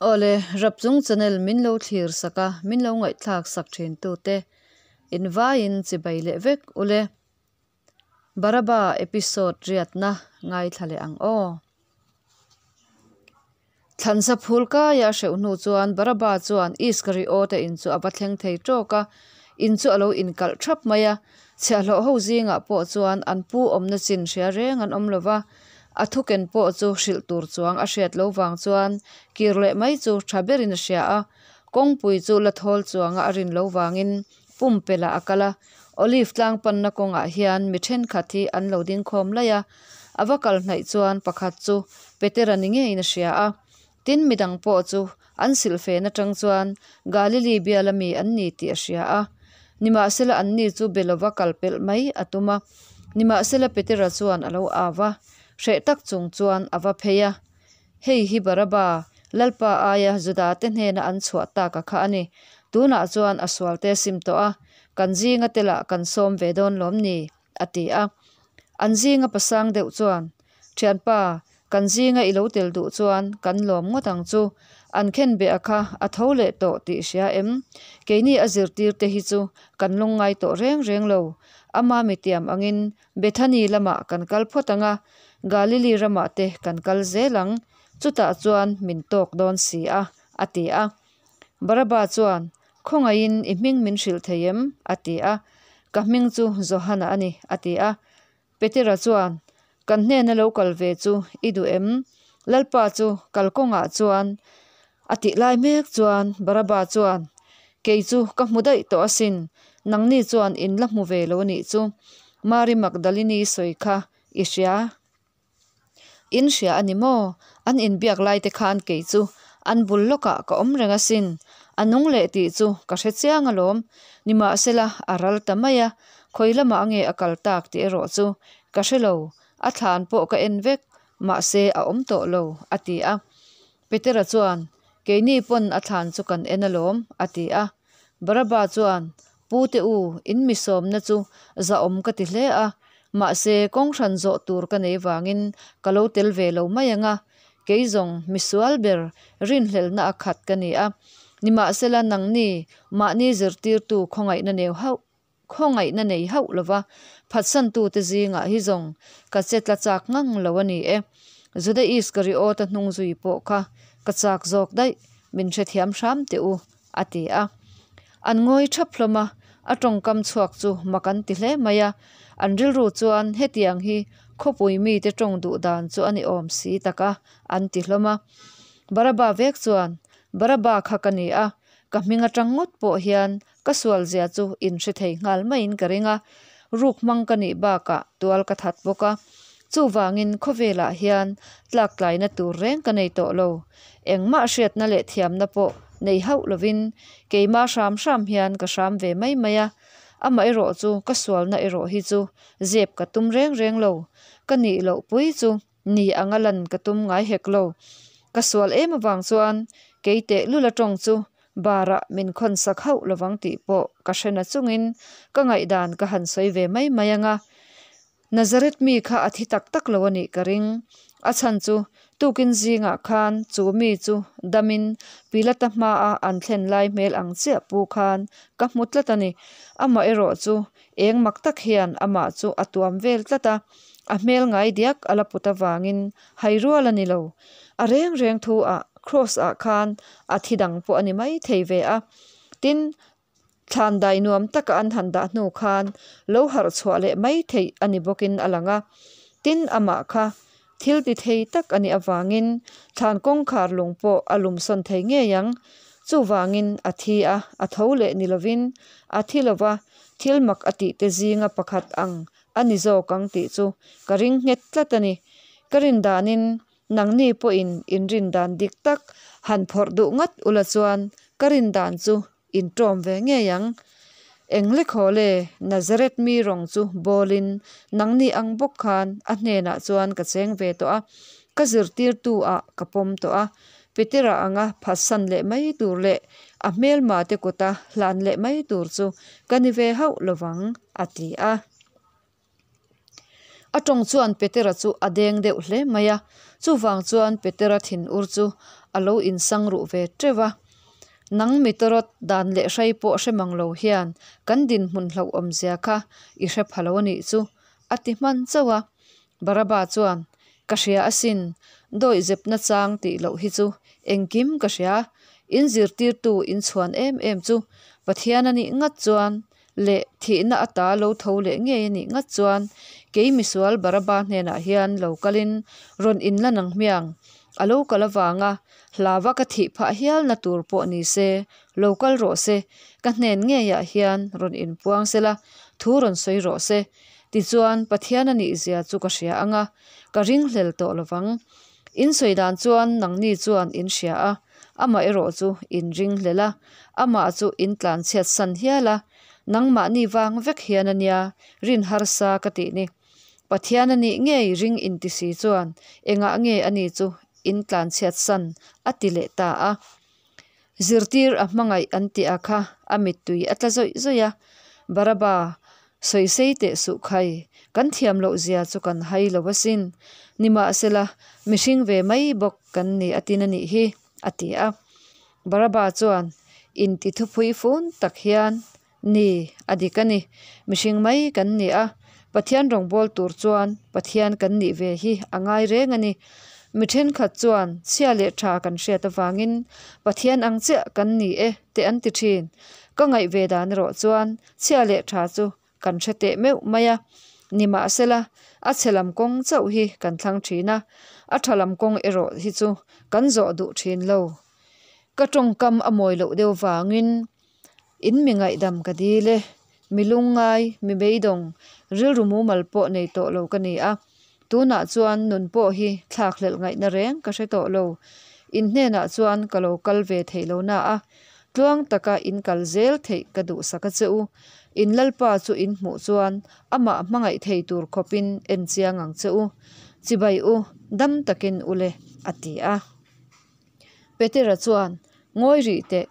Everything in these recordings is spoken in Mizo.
Awle, Rapchung channel min lo thlir sak a, min lo ngaihthlak sak thin tute invaiin chibai leh vek ule. Baraba episode riatna ngaithla leh ang aw. Thlansa phul kaia a hreuh hnu chuan Baraba chuan Iskariota in chu a va thleng thei tawk a, in chu a lo inkalh thap mai a. Chhiahhlawh ho zingah pawh chuan an pu awmna chin hria reng an awm lo va, a thuken pawh chu hrilh tur chuang a hriat lo vang chuan kir leh mai chu tha berin a hria a. Kawngpui chu la thawl chuanga a rin lo vangin pumpelh ah a kal a, Olive tlang panna kawngah hian mi thenkhat hi an lo ding khawm laih a, a va kal hnaih chuan pakhat chu Petera ni ngeiin a hria a, tin midang pawh chu an silhfen atang chuan Galili biala mi an ni tih a hria a. Nimahsela anni chu be lova kal pelh mai a tum a, nimahsela Petera chuan a lo au va, hreh tak chung chuan a va phei a. Hei hi Baraba, Lalpa aia Judate hnena an chhuah tak a kha a ni. Tunah chuan a sualte a sim tawh a, kan zinga te lah kan sawm ve dawn lawm ni? a ti a. An zinga pasang deuh chuan, Thianpa, kan zinga i lo tel duh chuan kan lawm ngawt ang chu. An khen beh a kha a tho leh tawh tih hria em? Keini a zirtir te hi chu kan lungngai tawh reng reng lo. Ama mitiam angin Bethany lamah kan kal phawt ang a, Galili ramah te kan kal zel ang, chutah chuan min tawk dawn si a, a ti a. Baraba chuan, Khawngaihin i hming min hrilh thei em? a ti a. Ka hming chu Johana a ni, a ti a. Petera chuan, Kan hnena lo kal ve chu i duh em? Lalpa chu kalkawngah chuan a tih lai mek chuan Baraba chuan, Kei chu ka hmu daih tawh asin, nangni chuan in la hmu ve lo a nih chu. Mari Magdalini sawi kha i hria. In hria a ni maw? An inbiak lai te khan kei chu an bul lawkah ka awm reng asin. A nung leh tih chu ka hre chiang alawm. Nimahsela a ral ta mai a, khawi lamah nge a kal tak tih erawh chu ka hre lo. A thlan pawh ka en vek, mahse a awm tawh lo, a ti a. Petera chuan, Keini pawn a thlan chu kan en alawm, a ti a. Baraba chuan, Pu te u, in mi sawmna chu zahawm ka ti hle a, mahse kawng hran zawh tur ka nei vangin ka lo tel ve lo mai ang a, kei zawng misual ber rinhlelhna a khat ka ni a. Nimahsela nangni mahni zirtirtu khawngaihna neu hauh Khawngaihna nei hauh lova phatsantute zingah hi zawng ka che tla chak ngang lo a ni e. Juda Iskariota hnung zui pawh kha ka chak zawk daih, min hrethiam hram teh u, a ti a. An ngawi thap hlawm a, a tawngkam chhuak chu mak an ti hle mai a. An rilru chuan hetiang hi khawpui mite tawng duh dan chu a ni awm si tak a, an ti hlawm a. Baraba vek chuan, Baraba kha ka ni a, ka hming atang ngawt pawh hian Ka sual zia chu in hre thei nghal maiin ka ring a, ruk hmang ka nih bakah tual ka that bawk a. Chuvangin khawvelah hian tlak tlaina tur reng ka nei tawh lo. Engmah hriatna leh thiamna pawh nei hauh lovin keimah hram hram hian ka hram ve mai mai a. Amaherawh chu ka sualna erawh hi chu zep ka tum reng reng lo. Ka nih loh pui chu ni anga lan ka tum ngai hek lo. Ka sual em avang chuan kei teh lula tawng chu Barah min khawn sak hauh lovang tih pawh ka hre na chungin ka ngaihdan ka han sawi ve mai mai ang a. Nazareth mi kha a thi tak tak lo a nih ka ring. A chhan chu tukin zingah khan chu mi chu damin Pilata hmaa an thlen lai hmel ang chiah pu khan ka hmu tlat a ni. Amah erawh chu eng mak tak hian amah chu a tuam vel tlat a, a hmel ngai diak a la put avangin hai rual a ni lo. A reng reng thu ah Kross ah khan a thi dang pawh a ni mai thei ve a. Tin, thlan dai nuam taka an han dah hnu khan lo harh chhuah leh mai theih a ni bawkin a lang a. Tin, amah kha thil ti thei tak a nih avangin thlan kawngkhar lung pawh a lum sawn thei ngei ang. Chuvangin a thi a, a tho leh ni lovin a thi lova, thil mak a tih te zinga pakhat ang a ni zawk ang tih chu ka ring nghet tlat a ni. Ka rin danin Nangni pawhin in rin dan dik tak han phawrh duh ngat ula chuan ka rin dan chu in ṭawm ve ngei ang. Eng lekhaw le, Nazareth mi rawng chu bawlin nangni ang bawk khan a hnenah chuan ka cheng ve tawh a, ka zirtirtu ah ka pawm tawh a, Petera anga phatsan leh mai tur leh a hmelma te kuta hlan leh mai tur chu ka ni ve hauh lovang, a ti a. A tawng chuan Petera chu a deng deuh hle mai a, Chuvang chuan Petera thinur chu a lo insang ruh ve teuh va. Nang mi tawrawt dan leh hrai pawh hre mang lo hian kan dinhmun hlauhawmzia kha i hre pha lo a nih chu, a ti hman chauh a. Baraba chuan, Ka hria asin, dawihzep nachang tih loh hi chu engkim ka hria. In zirtirtu in chhuan em em chu Pathian a nih ngat chuan leh thihna ata lo tho leh ngei a nih ngat chuan kei misual Baraba hnenah hian lo kalin rawn inla nang hmiang. A lo kal avanga hlava ka thih phah hialna tur pawh ni se, lo kal rawh se, ka hnen ngeiah hian rawn inpuang sela, thu rawn sawi rawh se. Tichuan, Pathian a nihzia chu ka hria ang a, ka ringhlel tawh lovang. In sawi dan chuan nangni chuan in hria a, amah erawh chu in ringhlel a, amah chu in tlanchhiat san hial a, nangmahni vang vek hian a nia rin harsa ka tih ni. Pathian a nih ngei ring inti si chuan engah nge a ni chu in tlanchhiat san a ti leh ta a. Zirtir a hmangaih an tih a kha a mittui a tla zawih zawih a, Baraba, sawisei teh suh khai, kan thiam loh zia chu kan hai lo asin, nimahsela mihring ve mai bawk kan ni a tin a nih hi, a ti a. Baraba chuan inti thupui fun tak hian Ni, a dik a ni. Mihring mai kan ni a, Pathian rawngbâwl tûr chuan Pathian kan nih ve hi a ngai rêng a ni. Mi ṭhenkhat chuan chhia leh ṭha kan hriat avângin Pathian ang chiah kan ni e te an ti ṭhîn. Ka ngaih ve dan erawh chuan chhia leh ṭha chu kan hre teh meuh mai a. Nimahsela, a chhe lam kawng chauh hi kan thlang ṭhîn a, a ṭha lam kawng erawh hi chu kan zawh duh ṭhîn lo. Ka ṭawngkam a mawi loh deuh vângin In mi ngaihdam ka dil e. Mi lungngai, mi beidawng, rilru mumal pawh nei tawh lo ka ni a. Tunah chuan nun pawh hi thlakhlelh ngaihna reng ka hre tawh lo. In hnenah chuan ka lo kal ve theih lo na a, tluang taka in kal zel theih ka duhsak a che u. In Lalpa chu in hmuh chuan amah hmangaih thei tur khawpin en chiang ang che u. Chibai u, dam takin u le, a ti a. Petera chuan, Ngawi rih teh,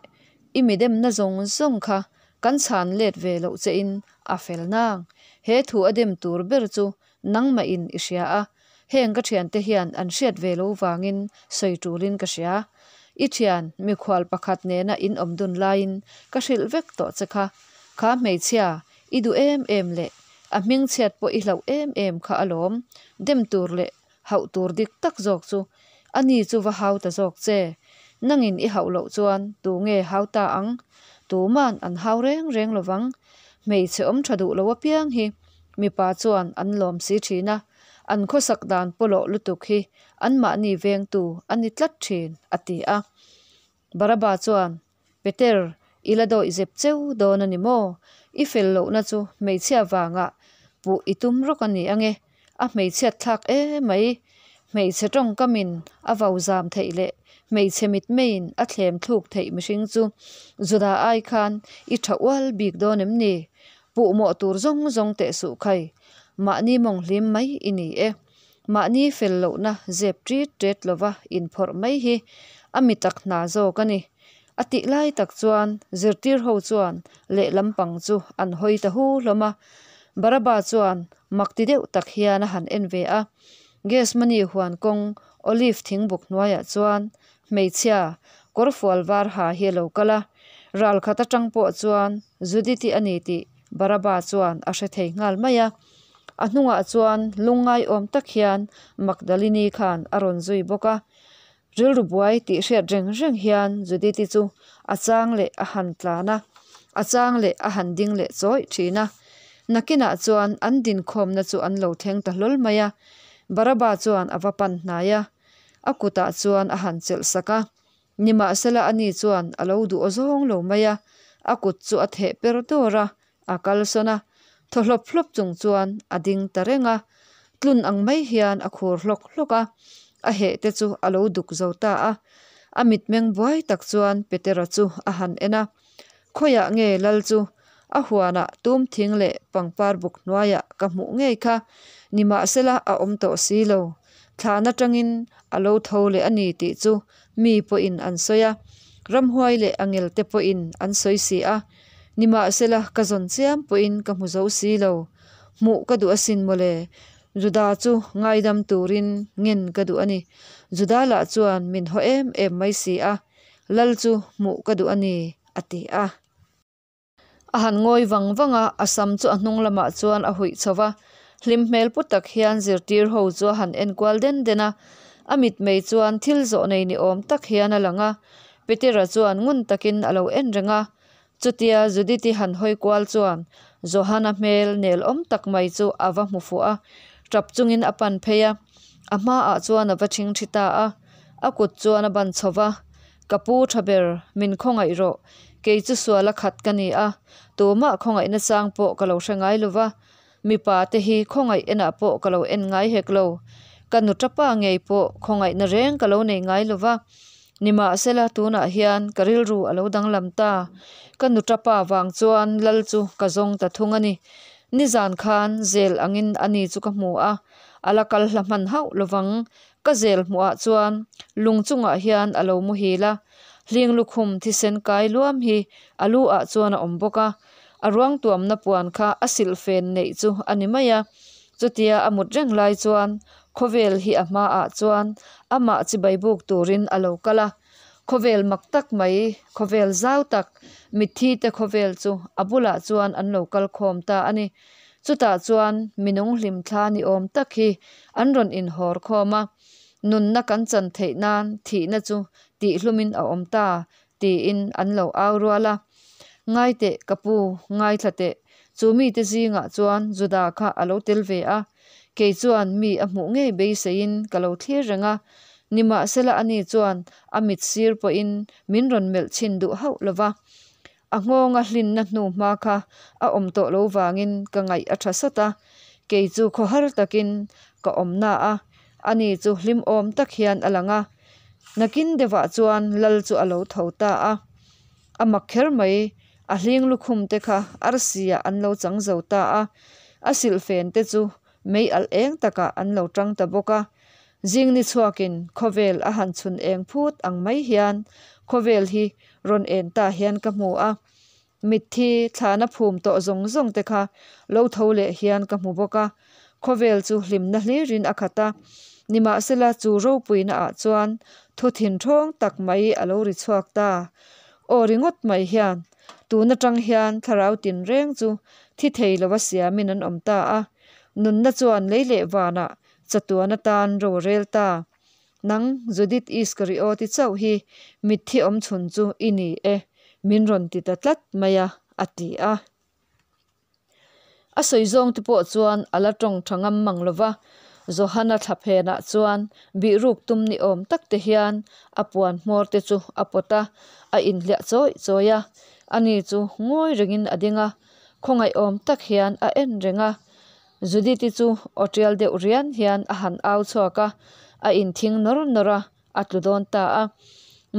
i midemna zawng zawng kha kan chhan let ve loh chein a fel nang. He thu a dem tur ber chu nangmahin i hria a, heng ka thiante hian an hriat ve lo vangin sawi tulin ka hria. I thian mikhual pakhat nena in awm dun laiin ka hrilh vek tawh che kha. Kha hmeichhia, i duh em em leh a hmingchhiat pawh i hlauh em em kha alawm, dem tur leh Hauh tur dik tak zawk chu a ni chu va hau ta zawk che. Nangin i hauh loh chuan tu nge hau ta ang? Tuman an hau reng reng lovang. Hmeichhe awm tha duh lo apiang hi mipa chuan an lawm si thin a, an khawsak dan pawlawh lutuk hi anmahni vengtu a ni tlat thin, a ti a. Baraba chuan, Peter, i la dawih zep cheu dawn a ni maw? I fel lohna chu hmeichhia vangah puh i tum rawk a ni ange, a hmeichhiat thlak emai. Hmeichhe tawngkamin a vau zam theih leh hmeichhe mitmeiin a thlem thluk theih mihring chu Juda ai khan i tha ual bik dawn em ni? Puh mawh tur zawng zawng teh suh khai, mahni mawng hlim mai i ni e. Mahni fel lohna zep ṭit ṭet lova inphawrh mai hi a mi tak hna zawk a ni. A tih lai tak chuan zirtir ho chuan lehlam pang chu an hawi ta hu hlawm a. Baraba chuan mak ti deuh tak hian a han en ve a. Gethsemane huan kawng Olive thingbuk hnuaiah chuan hmeichhia kawrfual var ha hi a lo kal a. Ral khat atang pawh chuan Judith-i a ni tih Baraba chuan a hre thei nghal mai a. A hnungah chuan lungngai awm tak hian Magdalini khan a rawn zui bawk a. Rilru buai tih hriat reng reng hian Judith-i chu a chang leh a han tlan a, a chang leh a han ding leh chawih thin a. Nakinah chuan an dinkhawmna chu an lo thleng ta hlawl mai a. Baraba chuan a va pan hnai a, a kutah chuan a han chelh sak a. Nimahsela ani chuan a lo duh awzawng lo mai a, a kut chu a theh per dawr a, a kalsawn a, thaw hlawp hlawp chung chuan a ding ta reng a, tlun ang mai hian a khur hlawk hlawk a, a heh te chu a lo duk zo ta a. A mitmeng buai tak chuan Petera chu a han en a, Khawiah nge lal chu? A huanah tum thing leh pangpar buk hnuaiah ka hmuh ngei kha, nimahsela a awm tawh si lo. Thlan atangin a lo tho leh a ni tih chu mi pawhin an sawi a, ramhuai leh angel te pawhin an sawi si a. Nimahsela ka zawn chiam pawhin ka hmu zo si lo. Hmuh ka duh asin mawle. Juda chu ngaidam turin ngen ka duh a ni. Juda lah chuan min haw em em mai si a, lal chu hmuh ka duh a ni, a ti a. A han ngawi vang vang a, a sam chu a hnung lamah chuan a huih chho va. Hlim hmel pu tak hian zirtir ho chu a han en kual den den a, a mitmei chuan thil zawh nei ni awm tak hian a lang a. Petera chuan ngun takin a lo en reng a. Chutia Judith-i han hawi kual chuan Johana hmel nel awm tak mai chu a va hmu fuh a, tap chungin a pan phei a, a hmaah chuan a va ṭhing ṭhi ta a. A kut chuan a ban chho va, Ka pu tha ber, min khawngaih rawh. Kei chu sual a khat ka ni a, tumah khawngaihna chang pawh ka lo hre ngai lo va, mipa te hi khawngaih enah pawh ka lo en ngai hek lo. Ka nu tapa ngei pawh khawngaihna reng ka lo nei ngai lo va. Nimahsela tunah hian ka rilru a lo danglam ta. Ka nu tapa vang chuan lal chu ka zawng ta thung a ni. Nizan khan zel angin ani chu ka hmu a, a la kal hla hman hauh lovang. Ka zel hmuhah chuan lung chungah hian a lo muhil a, hling lukhum thisen kai luam hi a lu ah chuan a awm bawk a, a ruang tuamna puan kha a silhfen neih chu a ni mai a. Chutia a mut reng lai chuan khawvel hi a hmaah chuan amah chibai buk turin a lo kal a, khawvel mak tak mai, khawvel zau tak, mitthi te khawvel chu a bulah chuan an lo kal khawm ta a ni. Chutah chuan minung hlimthla ni awm tak hi an rawn inhawr khawm a, Nunna kan chan theih nan thihna chu tihhlumin a awm ta, tiin an lo au rual a. Ngai teh ka pu, ngaithla teh, chu mite zingah chuan Juda kha a lo tel ve a, kei chuan mi a hmuh ngei beiseiin ka lo thlir reng a, nimahsela ani chuan a mit sir pawhin min rawn melh chhin duh hauh lo va. A nghawnga hlinna hnu hma kha a awm tawh lo vangin ka ngaih a tha sawt a, kei chu khawhar takin ka awm na a, ani chu hlimawm tak hian a lang a. Nakin deuhah chuan lal chu a lo tho ta a, a mak kher mai, a hling lukhum te kha arsi-ah an lo chang zo ta a, a silhfen te chu mei alh eng takah an lo tang ta bawk a. Zing ni chhuakin khawvel a han chhun eng phut ang mai hian khawvel hi rawn en ta hian ka hmu a. Mitthi thlana phum tawh zawng zawng te kha lo tho leh hian ka hmu bawk a. Khawvel chu hlimna hlirin a khat a. Nimahsela chu ropuina ah chuan thu thinthawng tak mai a lo ri chhuak ta. Aw ringawt mai hian tun atang hian thlarau tinreng chu thi thei lova siamin an awm ta a. Nunna chuan lei leh vanah chatuan atan ro a rel ta. Nang Judith Iskarioti chauh hi mitthi awm chhun chu i ni e, min rawn ti ta tlat mai a, a ti a. A sawi zawng te pawh chuan a la tawng tha ngam mang lo va, Johana thla phenah chuan bihruk tum ni awm tak te hian a puan hmawr te chu a pawt a, a inhliah chawih chawih a. Ani chu ngawi rengin a ding a, khawngaih awm tak hian a en reng a. Judith-i chu aw tial deuh rian hian a han au chhuak a, a inthing nawr nawr a, a tlu dawn ta a.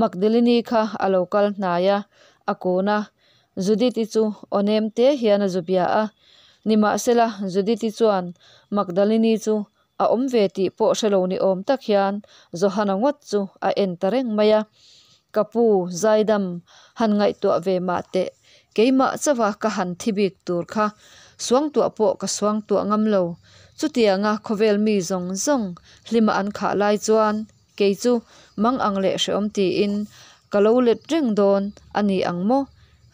Magdalene-i kha a lo kal hnai a, a kun a. Judith-i chu aw nem te hian a zu bia a. Nimahsela, Judith-i chuan Magdalene-i chu a awm ve tih pawh hre lo ni awm tak hian Johana ngawt chu a en ta reng mai a. Ka pu, Zaidam, han ngaihtuah ve mah teh, keimah chauha ka han thi bik tur kha suangtuah pawh ka suangtuah ngam lo. Chutianga khawvel mi zawng zawng hlima an khah lai chuan kei chu mang ang leh hreawm tiin ka lo let reng dawn a ni ang maw?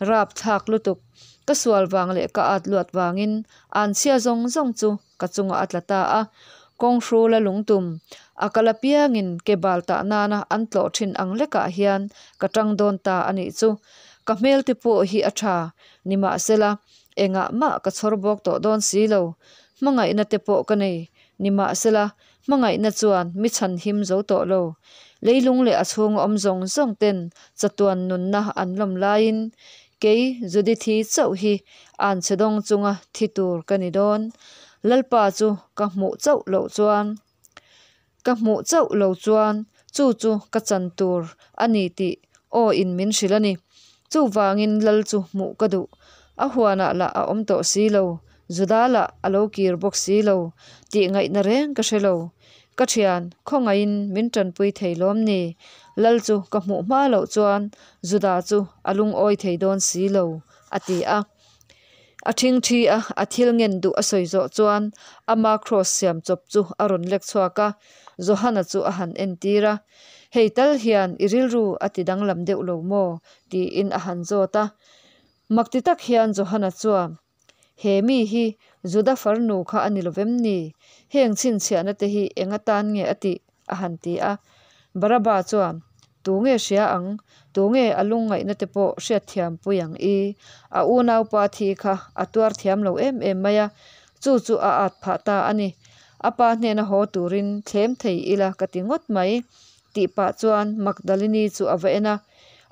Rap thlak lutuk, ka sual vang leh ka at luat vangin anchhia zawng zawng chu ka chungah a tla ta a, kawng hrula lungtum a kal apiangin ke bal tah nana an tlawh thin ang lekah hian ka tang dawn ta a nih chu. Ka hmel te pawh hi a tha, nimahsela engah mah ka chhawr bawk tawh dawn si lo. Hmangaihna te pawh ka nei, nimahsela hmangaihna chuan mi chhan him zo tawh lo. Leilung leh a chhunga awm zawng zawng ten chatuan nunna an lawm laiin Kei Judithi chauh hi anchhe dawng chunga thi tur ka ni dawn. Lalpa chu ka hmuh chauh loh chuan ka hmuh chauh lo chuan chu chu ka chan tur a ni tih aw in min hrilh a ni. Chuvangin Lal chu hmuh ka duh. A huanah lah a awm tawh si lo, Juda lah a lo kir bawk si lo tih ngaihna reng ka hre lo. Ka thian, khawngaihin min tanpui thei lawm ni? Lal chu ka hmuh hma loh chuan Juda chu a lungawi thei dawn si lo, a ti a. A ṭhingṭhi a, a thil ngen duh a sawi zawh chuan ama kraws siam chawp chu a rawn lek chhuak a, Johana chu a han entir a. Hei tal hian i rilru a ti danglam deuh lo maw? tiin a han zawt a. Makti tak hian Johana chuan, He mi hi Juda farnu kha a ni lo vem ni? Heng chhinchhiahna te hi eng atan nge a tih? a han ti a. Baraba chuan, Tu nge hria ang? Tu nge a lungngaihna te pawh hriatthiam pui ang i? A unaupa thi kha a tuar thiam lo em em mai a, chu chu a at phah ta a ni. A pa hnena haw turin thlem thei ila ka ti ngawt mai, tih pah chuan Magdalini chu a va en a.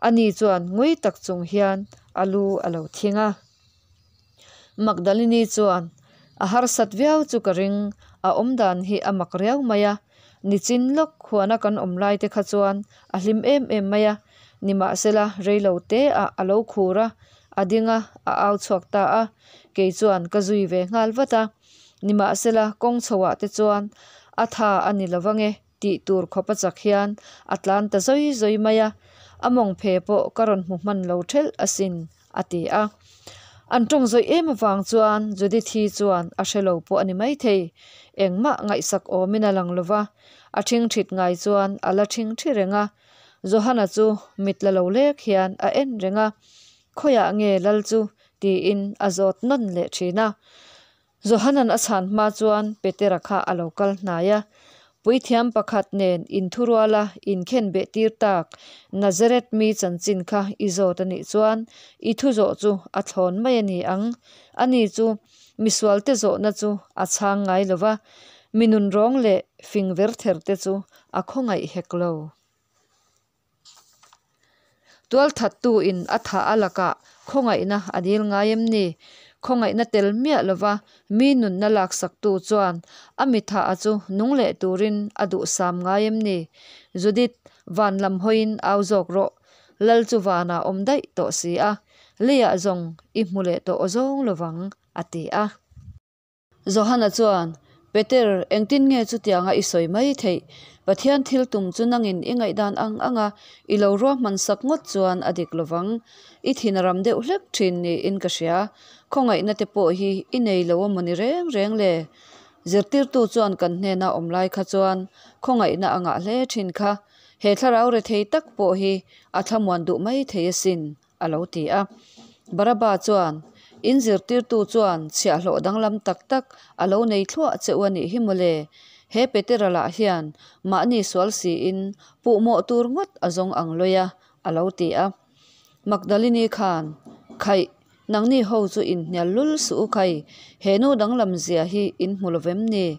Ani chuan ngui tak chung hian a lu a lo thing a. Magdalini chuan, A harsat viau chu ka ring, a awmdan hi a mak riau mai a. Nichin lawk huana kan awm lai te kha chuan a hlim em em mai a, nimahsela reilo te ah a lo khur a, a ding a, a au chhuak ta a, kei chuan ka zui ve nghal vat a. Nimahsela kawng chho ah te chuan a tha a ni lo ange tih tur khawp a chak hian a tlan ta zawi zawi mai a, a mawng phe pawh ka rawn hmu hman lo thelh asin a ti a. An tawng zawih em avang chuan Judith-i chuan a hre lo pawh a ni maithei. Engmah ngaihsak awmin a lang lo va, a ṭhingṭhit ngai chuan a la ṭhingṭhi reng a. Johana chu mit la lo lek hian a en reng a, Khawiah nge lal chu? tiin a zawt nawn leh ṭhin a. Johanan a chhan hma chuan Petera kha a lo kal hnai a, Puithiam pakhat nen inthuruala inkhenbeh tir tak Nazareth mi chanchin kha i zawt a nih chuan i thu zawh chu a thlawn mai a ni ang. Ani chu misualte zawhna chu a chhang ngai lo va, mi nunrawng leh fing verther te chu a khawngaih hek lo. Tualthattu in a thah a lakah khawngaihna a dil ngai em ni? Khawngaihna tel miah lova mi nunna laksaktu chuan a mi thah a chu nung leh turin a duhsam ngai em ni? Judith, van lam hawiin au zawk rawh. Lal chu vanah awm daih tawh si a, leiah zawng i hmu leh tawh awzawng lovang, a ti a. Johana chuan, Peter, engtin nge chutianga i sawi mai theih? Pathian thil tum chu nangin i ngaihdan ang anga i lo ruahman sak ngawt chuan a dik lovang. I thin a ram deuh hlek thin niin ka hria. Khawngaihna te pawh hi i nei lo a mawni reng reng le? Zirtirtu chuan kan hnena awm lai kha chuan khawngaihna a ngah hle thin kha. He thlarau rethei tak pawh hi a thlamuan duh mai thei asin. a lo ti a. Baraba chuan, In zirtirtu chuan chhiahhlawh danglam tak tak a lo nei thluah che u a nih hi mawle. He Petera lah hian mahni sual siin puhmawh tur ngawt a zawng ang lawi a, a lo ti a. Magdalini khan, Khaih, nangni ho chu inhnial lul suh u khai, he nu danglam zia hi in hmu lo vem ni?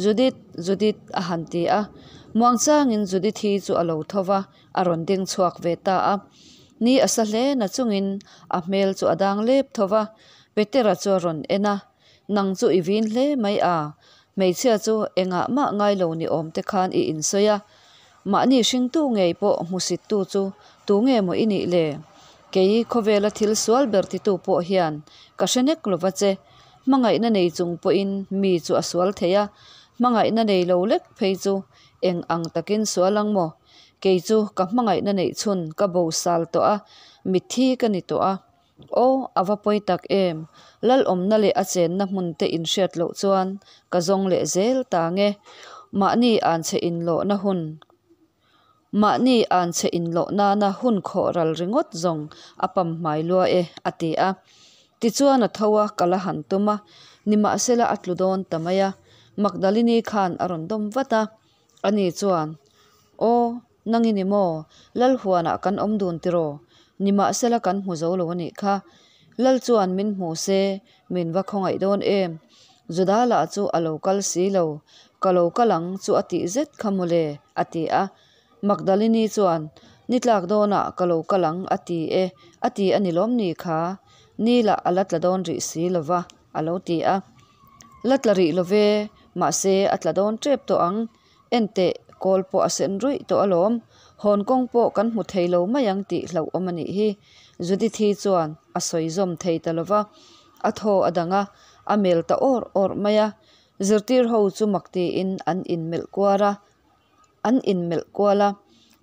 Judith, Judith, a han ti a. Muangchangin Judithi chu a lo tho va, a rawn ding chhuak ve ta a. Ni a sa hle na chungin a hmel chu a dang lep tho va, Petera chu a rawn en a, Nang chu i vin hle mai a, hmeichhia chu engah mah ngai lo ni awm te khan i insawi a, mahni hringtu ngei pawh hmusittu chu tu nge maw i nih le? Kei khawvela thil sual ber titu pawh hian ka hre nek lova che, hmangaihna nei chung pawhin mi chu a sual thei a, hmangaihna nei lo lek phei chu eng ang takin sual ang maw? Kei chu ka hmangaihna neih chhun ka bo sal tawh a, mitthi ka ni tawh a. Aw, a va pawi tak em! Lalawmna leh a chenna hmun te inhriat loh chuan ka zawng leh zel ta nge. Mahni anchhe inlawhna hun Mahni anchhe inlawh nana hun khawh ral ringawt zawng a pam hmai lua e, a ti a. Tichuan a tho a, ka la han tum a, nimahsela a tlu dawn ta mai a. Magdalini khan a rawn dawm vat a. Ani chuan, Aw, nang i ni maw? Lal huanah kan awm dun tiraw? Nimahsela kan hmu zo lo a nih kha. Lal chuan min hmu se, min va khawngaih dawn em? Juda lah chu a lo kal si lo, ka lo kal ang chu a tih zet kha mawle, a ti a. Magdalini chuan, Ni tlak dawnah ka lo kal ang a ti e, a ti a ni lawm ni kha? Ni lah a la tla dawn rih si lo va, a lo ti a. La tla rih lo ve, mahse a tla dawn tep tawh ang. Enteh, kawl pawh a sen ruih tawh alawm. Hawn kawng pawh kan hmu thei lo mai ang tih hlauhawm a nih hi. Judithi chuan a sawi zawm thei ta lo va, a thaw a dang a, a mel ta awr awr mai a. Zirtir ho chu mak tiin an inmelh kuar a. An inmelh kual a,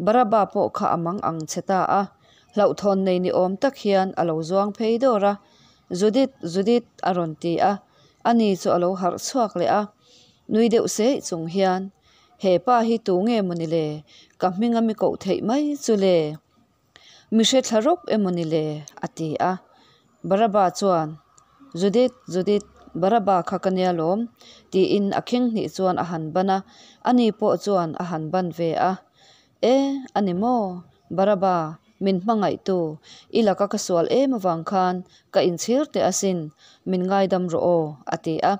Baraba pawh kha a mang ang che ta a, hlauhthawn nei ni awm tak hian a lo zuang phei dawr a. Judith, Judith, a rawn ti a, ani chu a lo harh chhuak leh a. Nui deuh seih chung hian, He pa hi tu nge mawni le? Ka hminga mi koh theih mai chu le? Mi hre thla rawp emawni le? a ti a. Baraba chuan, Judith, Judith, Baraba kha ka nia lawm, tiin a khing hnih chuan a han ban a, ani pawh chuan a han ban ve a. E, a ni maw? Baraba, min hmangaihtu, i laka ka sual em avang khan ka inchhir teh asin, min ngaidam rawh aw, a ti a.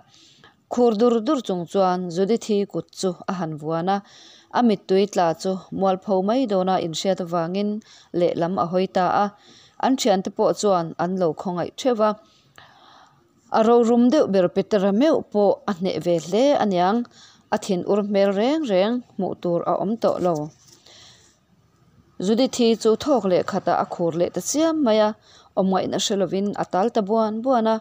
Khur dur dur chung chuan Judithi kut chu a han vuan a, a mittui tla chu mualpho mai dawna inhriat avangin lehlam a hawi ta a. An thiante pawh chuan an lo khawngaih theuh va. A rorum deuh ber Petera meuh pawh a hneh ve hle aniang, a thinur hmel reng reng hmuh tur a awm tawh lo. Judithi chu thawk leh khatah a khur leh ta chiam mai a, awmngaihna hre lovin a tal ta buan buan a.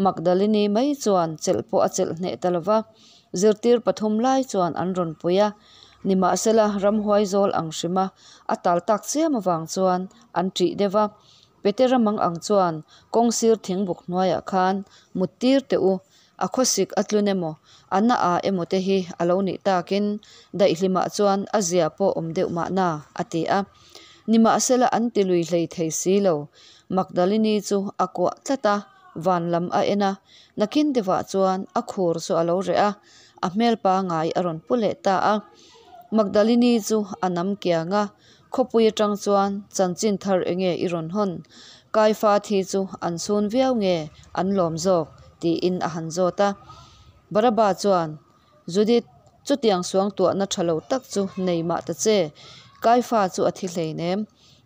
Magdalini mai chuan chelh pawh a chelh hneh ta lova, zirtir pathum lai chuan an rawn pui a. Nimahsela ramhuai zawl ang hrima a tal tak chiam avang chuan an ṭih deuh va. Petera mang ang chuan kawng sir thingbuk hnuaiah khan mut tir teh u, a khawsik a tlun emaw, a na a emaw te hi a lo nih takin daihlimah chuan a zia pawh awm deuh mahna, a ti a. Nimahsela an ti lui hlei thei si lo. Magdalini chu a kuah tlat a, van lam a en a, nakin deuhah chuan a khur chu a lo reh a, a hmel pangai a rawn pu leh ta a. Magdalini chu a nam kiang a, Khawpui atang chuan chanchin thar enge i rawn hawn? Kaifa thi chu an chhun viau nge an lawm zawk? tiin a han zawt a. Baraba chuan, Judith, chutiang suang tuahna tha lo tak chu nei mah ta che, Kaifa chu a thi hleinem.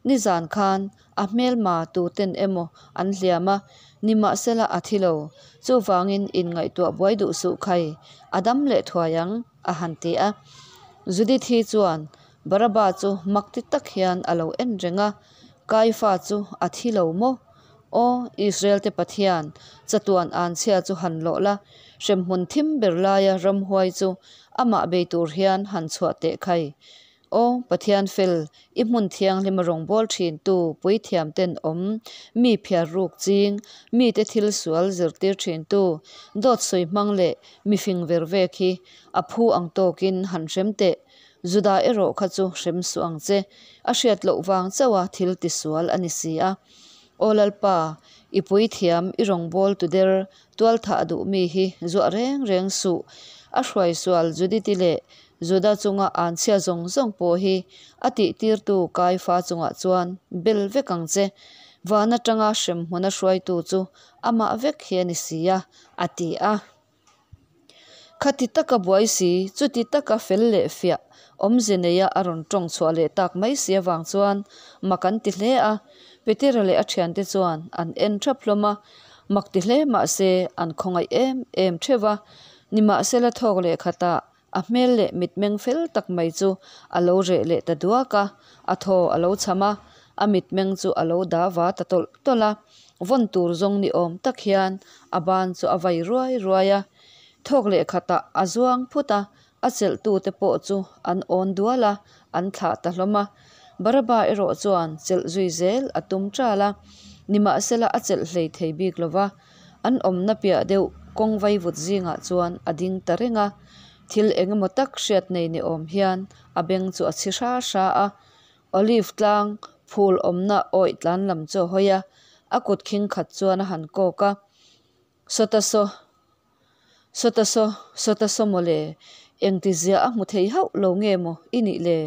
Nizan khan a hmelma tuten emaw an hliam a, nimahsela a thi lo. Chuvangin inngaihtuah buai duh suh khai, a dam leh thuai ang, a han ti a. Judith-i chuan, Baraba chu mak ti tak hian a lo en reng a, Kaifa chu a thi lo maw? Aw, Israel-te Pathian, chatuan anchhia chu han lawh la, hremhmun thim ber laia ramhuai chu amah bei tur hian han chhuah teh khai. Aw, Pathian fel, i hmun thianghlima rawngbâwl ṭhintu puithiamten awm, mi phiar ruk ching, mite thil sual zirtir ṭhintu, dawt sawi hmang leh mi fing ver vek hi a phu ang tawkin han hrem teh. Juda erawh kha chu hrem suh ang che, a hriat loh vang chauha thil tisual a ni si a. Aw Lalpa, i puithiam, i rawngbâwl tu der, tualthah duh mi hi zuah reng reng suh. A hruaisual Judith-i leh Juda chunga anchhia zawng zawng pawh hi a tihtirtu Kaifa chungah chuan bel vek ang che. Van atanga hremhmuna hruaitu chu amah vek hi a ni si a, a ti a. Khati taka buai si, chuti taka fel leh fiah awmze neia a rawn tawng chhuah leh tak mai si avang chuan mak an ti hle a. Petera leh a thiante chuan an en thap hlawm a, mak ti hle mah se an khawngaih em em theuh a. Nimahsela thawk leh khatah A hmel leh mitmeng fel tak mai chu a lo reh leh ta duak a, a thaw a lo chham a, a mitmeng chu a lo da va ta tawlh tawlh a, vawn tur zawng ni awm tak hian a ban chu a vai ruai ruai a. Thawk leh khatah a zuang phut a, a chelhtute pawh chu an awn dual a, an thlah ta hlawm a. Baraba erawh chuan chelh zui zel a tum ṭal a, nimahsela a chelh hlei thei bik lo va. An awmna piah deuh kawng vaivut zingah chuan a ding ta reng a, thil eng emaw tak hriat nei ni awm hian a beng chu a chhi hra hra a. Olive tlang phul awmna awih tlan lam chu a hawi a, a kut khing khat chuan a han kawk a, Sawta saw, sawta saw, sawta saw mawle, engtizia a hmu thei hauh lo nge maw i nih le?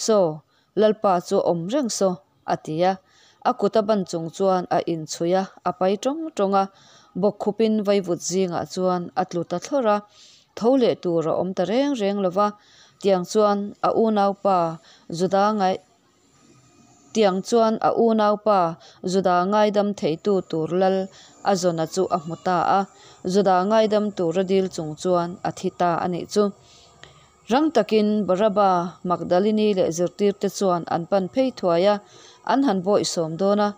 Saw, Lalpa chu a awm reng saw. A ti a. A kut a ban chung chuan a inchhui a, a pai tawng tawng a. Bawkkhupin vaivut zingah chuan a tlu ta thlawr a. Tho leh tur a awm ta reng reng lo va. Tiang chuan a unaupa Juda ngai Tiang chuan a unaupa Juda ngaidam theitu tur lal a zawna chu a hmu ta a. Juda ngaidam tura dil chung chuan a thi ta a nih chu. Rang takin Baraba, Magdalini leh zirtirte chuan an pan phei thuai a, an han bawih sawm dawn a.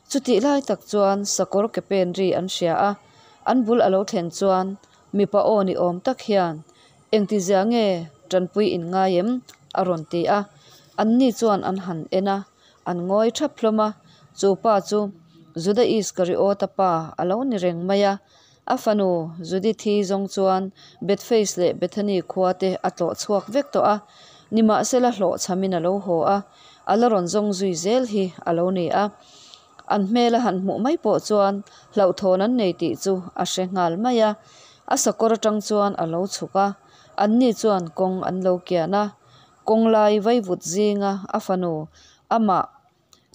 Chutih lai tak chuan sakawr ke pen ri an hria a, an bul a lo thlen chuan mipa aw ni awm tak hian, Engtizia nge tanpui in ngai em? a rawn ti a. Anni chuan an han en a, an ngawi thap hlawm a. Chu pa chu. Juda Iskariota pa a lo ni reng mai a. A fanu Judithi zawng chuan Bethphage leh Bethany khua te a tlawh chhuak vek tawh a, nimahsela hlawhchhamin a lo haw a, a la rawn zawng zui zel hi a lo ni a. An hmel a han hmuh mai pawh chuan hlauhthawn an nei tih chu a hre nghal mai a. A sakawr atang chuan a lo chhuk a, anni chuan kawng an lo kian a. Kawng lai vaivut zinga a fanu amah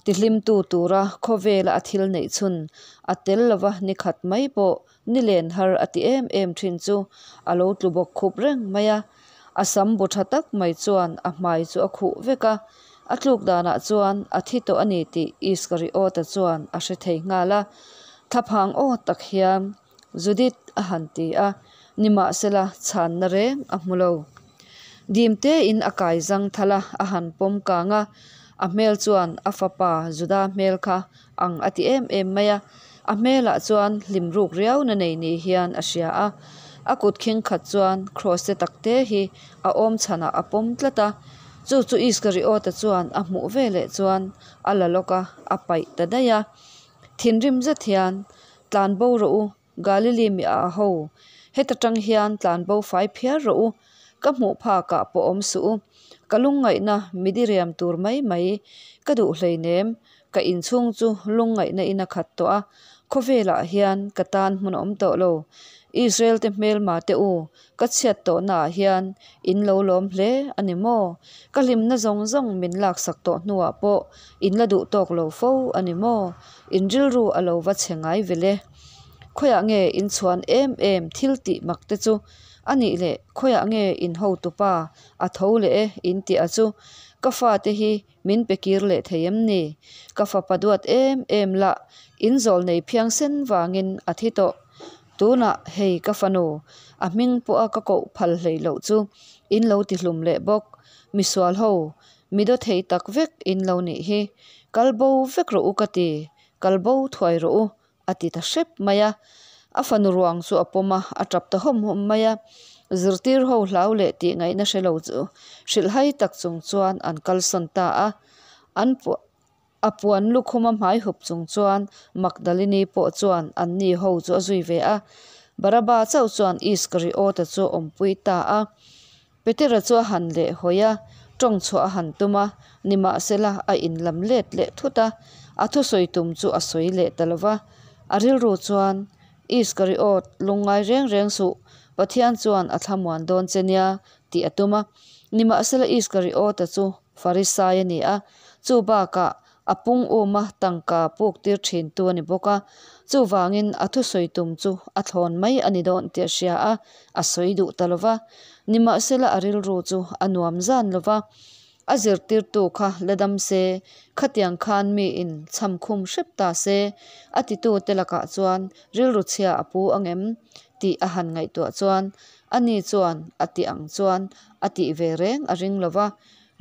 tihlimtu tura khawvela a thil neih chhun a tel lova ni khat mai pawh ni len har a ti em em thin chu a lo tlu bawk khup reng mai a. A sam bu tha tak mai chuan a hmai chu a khuh vek a, a tluk danah chuan a thi tawh a ni tih Iskariota chuan a hre thei nghal a. Thlaphang aw tak hian, Judith a han ti a, nimahsela chhanna reng a hmu lo. Dim tein a kai zang thal a, a han pawm kang a, a hmel chuan a fapa Juda hmel kha ang a ti em em mai a, a hmelah chuan hlim ruk riauna nei ni hian a hria a, a kut khing khat chuan kraws te tak te hi a awm chhanah a pawm tlat a, chu chu Iskariota chuan a hmuh veleh chuan a la lawk a, a paih ta daih a. Thinrim zet hian, Tlan bo rawh u, Galili mi a ho, heta tang hian tlan bo fai phiar rawh u, ka hmuh phakah pawh awm suh u, ka lungngaihna mi diriam tur mai mai ka duh hleinem, ka inchhung chu lungngaihna in a khat tawh a, khawvelah hian ka tan hmun a awm tawh lo. Israel te hmelma te u, ka chhiat tawhnaah hian in lo lawm hle a ni maw? Ka hlimna zawng zawng min laksak tawh hnuah pawh in la duh tawk lo fo a ni maw? In rilru a lo va chhe ngai vel e. Khawiah nge in chhuan em em thil tih mak te chu? A nih leh khawiah nge in hotupa a tho leh e in tih a chu? Ka fate hi min pe kir leh thei em ni? Ka fapa duat em em lah in zawl nei phiangsen vangin a thi tawh. Tunah hei ka fanu, a hming pawha ka koh phal hlei loh chu in lo ti hlum leh bawk. Misual ho, mi daw thei tak vek in lo nih hi. Kal bo vek rawh u ka ti, kal bo thuai rawh u a ti ta hrep mai a. A fanu ruang chu a pawm a, a tap ta hawm hawm mai a. Zirtir ho hlau leh tih ngaihna hre lo chu hrilhhai tak chung chuan an kalsawn ta a. An a puan lukhum a hmai hup chung chuan Magdalini pawh chuan anni ho chu a zui ve a. Baraba chauh chuan Iskariota chu a awmpui ta a. Petera chu a han leh hawi a, tawng chhuah a han tum a, nimahsela a inlam let leh thut a, a thusawi tum chu a sawi leh ta lo va. A rilru chuan, Iskariot, lungngai reng reng suh, Pathian chuan a thlamuan dawn che nia, tih a tum a. Nimahsela Iskariota chu Farisai a ni a, chu bakah A pung uma tangka puk tir thintu a ni bawk a, chuvangin a thusawi tum chu a thlawn mai a ni dawn tih a hria a, a sawi duh ta lo va. Nimahsela a rilru chu a nuam zan lo va, a zirtirtu kha la dam se, khatiang khan miin chham khum hrep ta se, a titute lakah chuan rilru chhia a pu angem tih a han ngaihtuah chuan ani chuan a tih ang chuan a tih ve reng a ring lo va.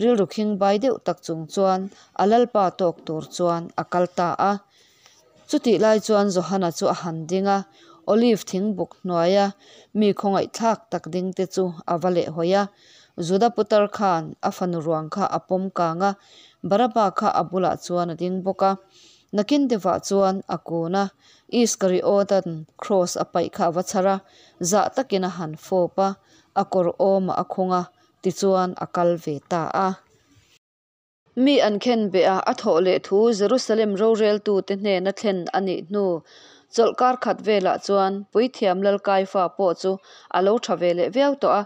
Rilru khing bai deuh tak chung chuan a lalpa tawk tur chuan a kal ta a. Chutih lai chuan Johana chu a han ding a, Olive thingbuk hnuaia mi khawngaihthlak tak ding te chu a va leh hawi a. Juda putar khan a fanu ruang kha a pawm kang a, Baraba kha a bulah chuan a ding bawk a. Nakin deuhah chuan a kun a, Iskariota'n kraws a paih kha a va chhar a, zah takin a han fawp a, a kawr awmah a khung a, Tichuan a kal ve ta a. Mi an khen beh a, a thawh leh thu Jerusalem roreltute hnena thlen a nih hnu chawlhkar khat velah chuan Puithiam Lalkaifa pawh chu a lo tha ve leh viau tawh a.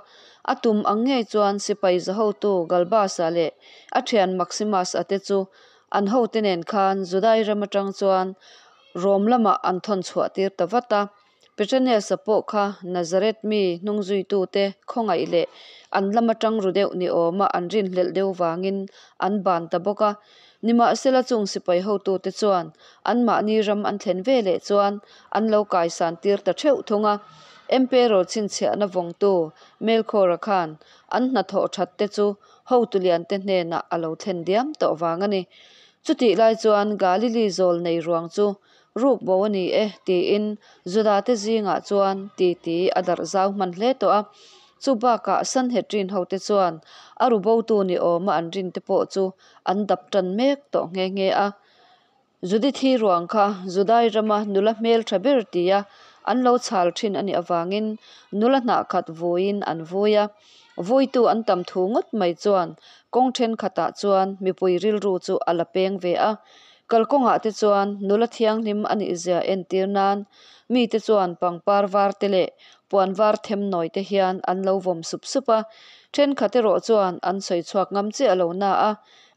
A tum ang ngei chuan sipai zahotu Galbas-a leh a thian Maximus-a te chu an hote nen khan Judai ram atang chuan Rom lamah an thawn chhuah tir ta vat a. Petranes-a pawh kha Nazareth mi hnungzuitute khawngaih leh an lama tang ru deuh ni awma an rinhlelh deuh vangin an ban ta bawk a. Nimahsela chung sipai hotute chuan anmahni ram an thlen ve leh chuan an lo kaisan tir ta theuh thung a. Emperor chhinchhiahna vawngtu Melkhora khan an hnathawh that te chu hotu liante hnenah a lo thlen diam tawh vang a ni. Chutih lai chuan Galili zawl nei ruang chu Ruk bo a ni e, tiin Judate zingah chuan titi a darh zau hman hle tawh a. Chu bakah Sanhedrin hote chuan a ru botu ni awma an rinte pawh chu an dap tan mek tawh nghe nghe a. Judithi ruang kha Judai rama nula hmeltha ber tia an lo chhal thin a nih avangin nula hnah khat vuiin an vui a. Vuitu an tam thu ngawt mai chuan kawng thenkhatah chuan mipui rilru chu a la peng ve a. Kalkawngah te chuan nula thianghlim a nihzia entir nan mite chuan pangpar var te leh puan var them nawi te hian an lo vawm sup sup a. Thenkhat erawh chuan an sawi chhuak ngam chiah lo na a,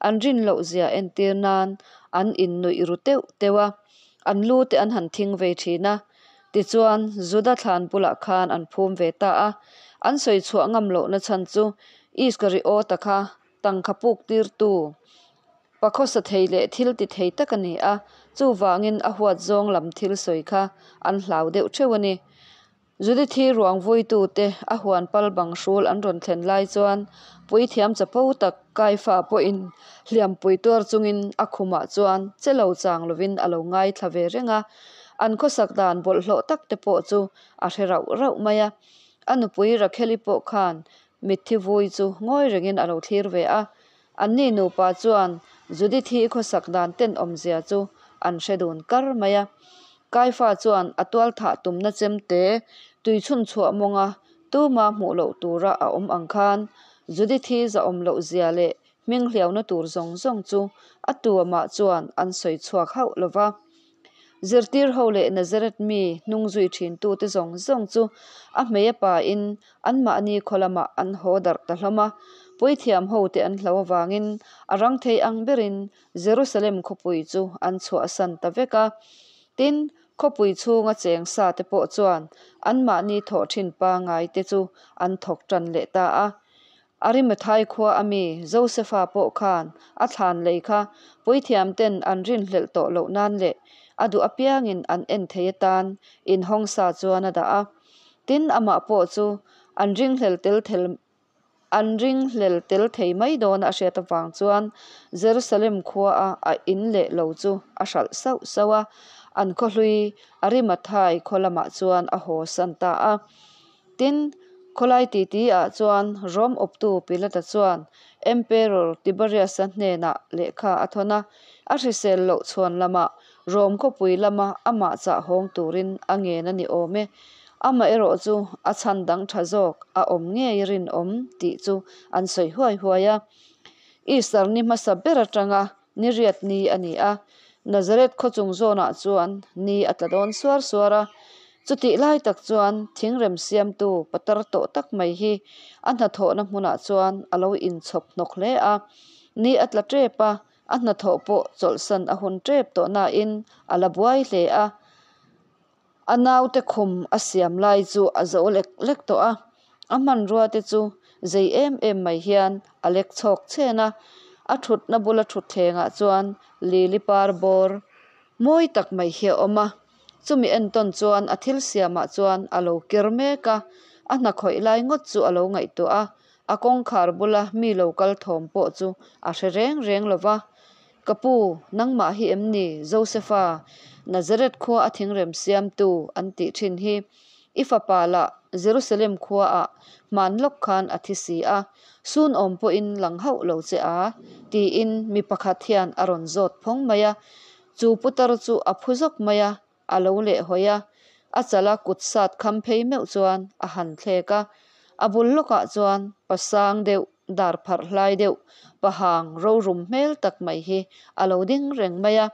an rin loh zia entir nan an innuih ru teuh teuh a, an lu te an han thing vei thin a. Tichuan, Juda thlan bulah khan an phum ve ta a. An sawi chhuah ngam lohna chhan chu Iskariota kha tangka puk tirtu pakhawsa thei leh thil ti thei tak a ni a, chuvangin a huat zawng lam thil sawi kha an hlau deuh theuh a ni. Judithi ruang vuitute a huan pal bang hrul an rawn thlen lai chuan puithiam chapo tak Kaifa pawhin hliampui tuar chungin a khumah chuan che lo chang lovin a lo ngaithla ve reng a, an khawsak dan bawlhhlawh tak te pawh chu a hre rauh rauh mai a. A nupui Rakheli pawh khan mitthi vui chu ngawi rengin a lo thlir ve a, anni nupa chuan Judithi khawsak dan tenawmzia chu an hre dun kar mai a. Kaifa chuan a tualthah tumna chemte tui chhunchhuah mawnga tuma hmuh loh tura a awm ang khan Judithi zahawm loh zia leh hming hliauna tur zawng zawng chu a tuamah chuan an sawi chhuak hauh lo va. Zirtir ho leh Nazareth mi hnung zui thintute zawng zawng chu a hmei a pain anmahni khaw lamah an haw darh ta hlawm a. Puithiam hote an hlo avangin a rang thei ang berin Jerusalem khawpui chu an chhuahsan ta vek a. Tin, khawpui chhunga cheng sa te pawh chuan anmahni thawh thin pangai te chu an thawk tan leh ta a. Arimathai khua a mi Josefa pawh khan a thlan lei kha puithiam ten an rinhlelh tawh loh nan leh a duh apiangin an en thei atan inhawng sa chuan a dah a. Tin, amah pawh chu an ringhlel tel an ringhlel tel thei mai dawn a hriat avang chuan Jerusalem khua a a in leh lo chu a hralh sauh sauh a, an khawhlui Arimathai khaw lamah chuan a haw san ta a. Tin, khawlai titi ah chuan Rom awptu Pilata chuan Emperor Tiberius-a hnenah lehkha a thawn a, a hrisel loh chhuan lamah Rom khawpui lama amah chah hawng turin a ngen a ni awm e. Amaherawh chu a chhan dang tha zawk a awm ngei rinawm tih chu an sawi huai huai a. Easter ni hmasa ber atanga Ni riat ni a ni a, Nazareth khaw chung zawnah chuan ni a tla dawn suar suar a. Chutih lai tak chuan thingrem siamtu patar tawh tak mai hi a hnathawhna hmunah chuan a lo inchhawp hnawk hle a. Ni a tla tep a, a hnathawh pawh chawlhsan a hun tep tawh nain a la buai hle a. A naute khum a siam lai chu a zo lek lek tawh a, a hmanrua te chu zei em em mai hian a lek chhawk chhen a, a thutna bula thutthlengah chuan lili par bawr mawi tak mai hi a awm a, chumi entawn chuan a thil siamah chuan a lo ker mek a, a hna khawih lai ngawt chu a lo ngaihtuah a, a kawngkhar bula mi lo kal thawm pawh chu a hre reng reng lo va. Ka pu, nangmah hi em ni Josefa, Nazareth khua a thingrem siamtu an tih thin hi? I fapa lah Jerusalem khuaah hman lawk khan a thi si a, sun awm pawhin lang hauh lo che a, tiin mi pakhat hian a rawn zawt phawng mai a. Chu putar chu a phu zawk mai a, a lo lehhawi a, a chala kut sat kham phei meuh chuan a han thlek a, a bul lawkah chuan pa sang deuh, dar pharh hlai deuh, pahang rorum hmel tak mai hi a lo ding reng mai a,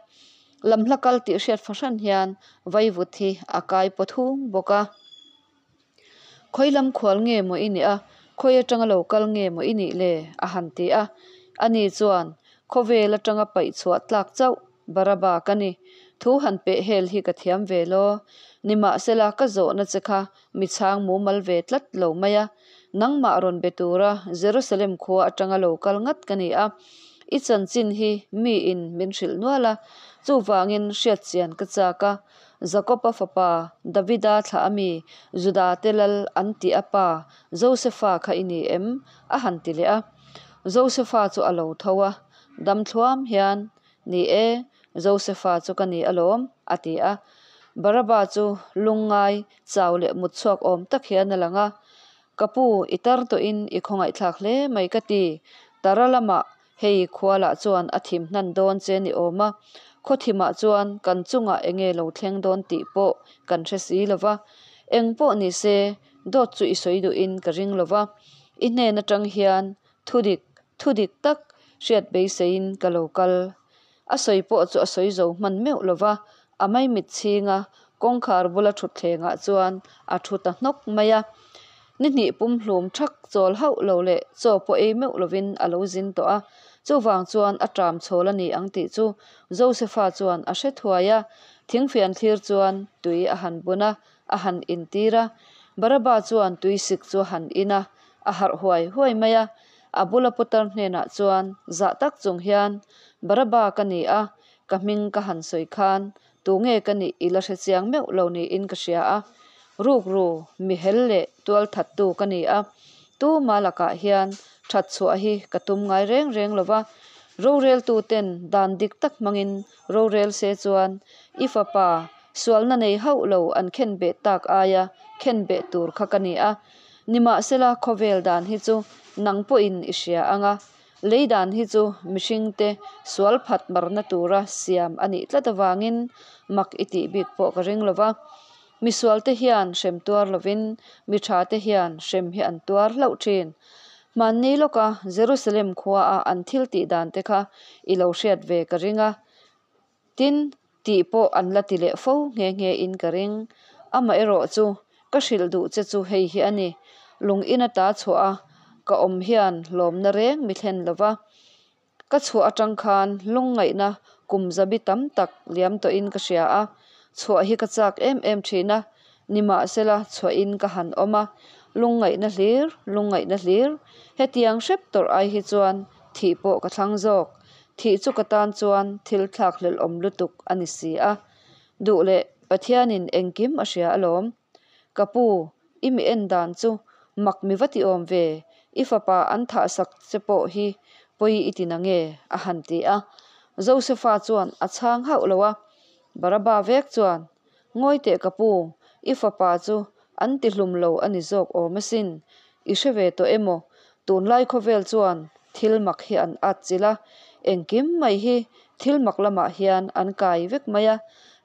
lamhla kal tih hriat fahran hian vaivut hi a kai paw thung bawk a. Khawi lam khual nge maw i nih a, khawi atanga lo kal nge maw i nih le? a han ti a. Ani chuan, Khawvel atanga paih chhuah tlak chauh Baraba ka ni. Thu han peh hel hi ka thiam ve law. Nimahsela ka zawhna che kha mi chhang mumal ve tlat lo mai a. Nangmah rawn be tura Jerusalem khua atanga lo kal ngat ka ni a. I chanchin hi miin min hrilh nual a, chuvangin hriatchian ka chak a. Jakob-a fapa Davida thlah a mi Juda te lal an tih a pa Josefa kha i ni em? a han ti leh a. Josefa chu a lo tho a, dam thluam hian, Ni e, Josefa chu ka ni alawm, a ti a. Baraba chu lungngai, chau leh mut chhuak awm tak hian a lang a. Ka pu, i tar tawhin i khawngaihthlak hle mai ka ti. Tara lamah. Hei khua lah chuan a thim hnan dawn che ni awm a, khaw thimah chuan kan chungah enge lo thleng dawn tih pawh kan hre si lo va. Eng pawh ni se, dawt chu i sawi duhin ka ring lo va, i hnen atang hian thudik, thudik tak hriat beiseiin ka lo kal. A sawi pawh chu a sawi zo hman meuh lo va, a maimit chhing a, kawngkhar bula thutthlengah chuan a thu ta hnawk mai a. Ni hnih pumhlum thak chawl hauh lo leh chaw pawh ei meuh lovin a lo zin tawh a, chuvang chuan a ṭam chhawl a ni ang tih chu Josefa chuan a hre thuai a. Thingfian thlir chuan tui a han bun a, a han intir a. Baraba chuan tui sik chu a han in a, a harh huai huai mai a. A bula putar hnenah chuan zah tak chung hian, Baraba ka ni a, ka hming ka han sawi khan Tunge ka nih i la hre chiang meuh lo niin ka hria a, rukru, mihel leh tualthattu ka ni a, tuma lakah hian that chhuah hi ka tum ngai reng reng lo va, roreltuten dan dik tak hmangin rorel se chuan i fapa sualna nei hauh lo an khenbeh tak aia khenbeh tur kha ka ni a, nimahsela khawvel dan hi chu nang pawhin i hria ang a, Lei dan hi chu mihringte sual phat marna tura siam a nih tlat avangin mak i tih bik pawh ka ring lo va. Misualte hian hrem tuar lovin mi thate hian hrem hi an tuar hlauh thin. Hmanni lawka Jerusalem khuaa an thil tih dante kha i lo hriat ve ka ring a. Tin, tih pawh an la ti leh fo nghe nghe in ka ring. Amaherawh chu, ka hrilh duh che chu hei hi a ni, lung in ata chhuah a ka awm hian hlawmna reng mi thlen lo va. Ka chhuah atang khan lungngaihna kum zabi tam tak liam tawhin ka hria a, chhuah hi ka chak em em thin a, nimahsela chhuahin ka han awm a, lungngaihna hlir, lungngaihna hlir, hetiang hrep tawrh ai hi chuan thih pawh ka thlang zawk. Thih chu ka tan chuan thil thlakhlelh awm lutuk a ni si a. Duh leh Pathianin engkim a hria alawm. Ka pu, i mi en dan chu mak mi va ti awm ve, i fapa an thahsak che pawh hi pawi i ti na nge? a han ti a. Josefa chuan a chhang hauh lo a. Baraba vek chuan, Ngawi teh ka pu, i fapa chu an ti hlum lo a ni zawk awm asin. I hre ve tawh emaw? Tunlai khawvel chuan thil mak hi an at chilh a, engkim mai hi thil mak lamah hian an kai vek mai a.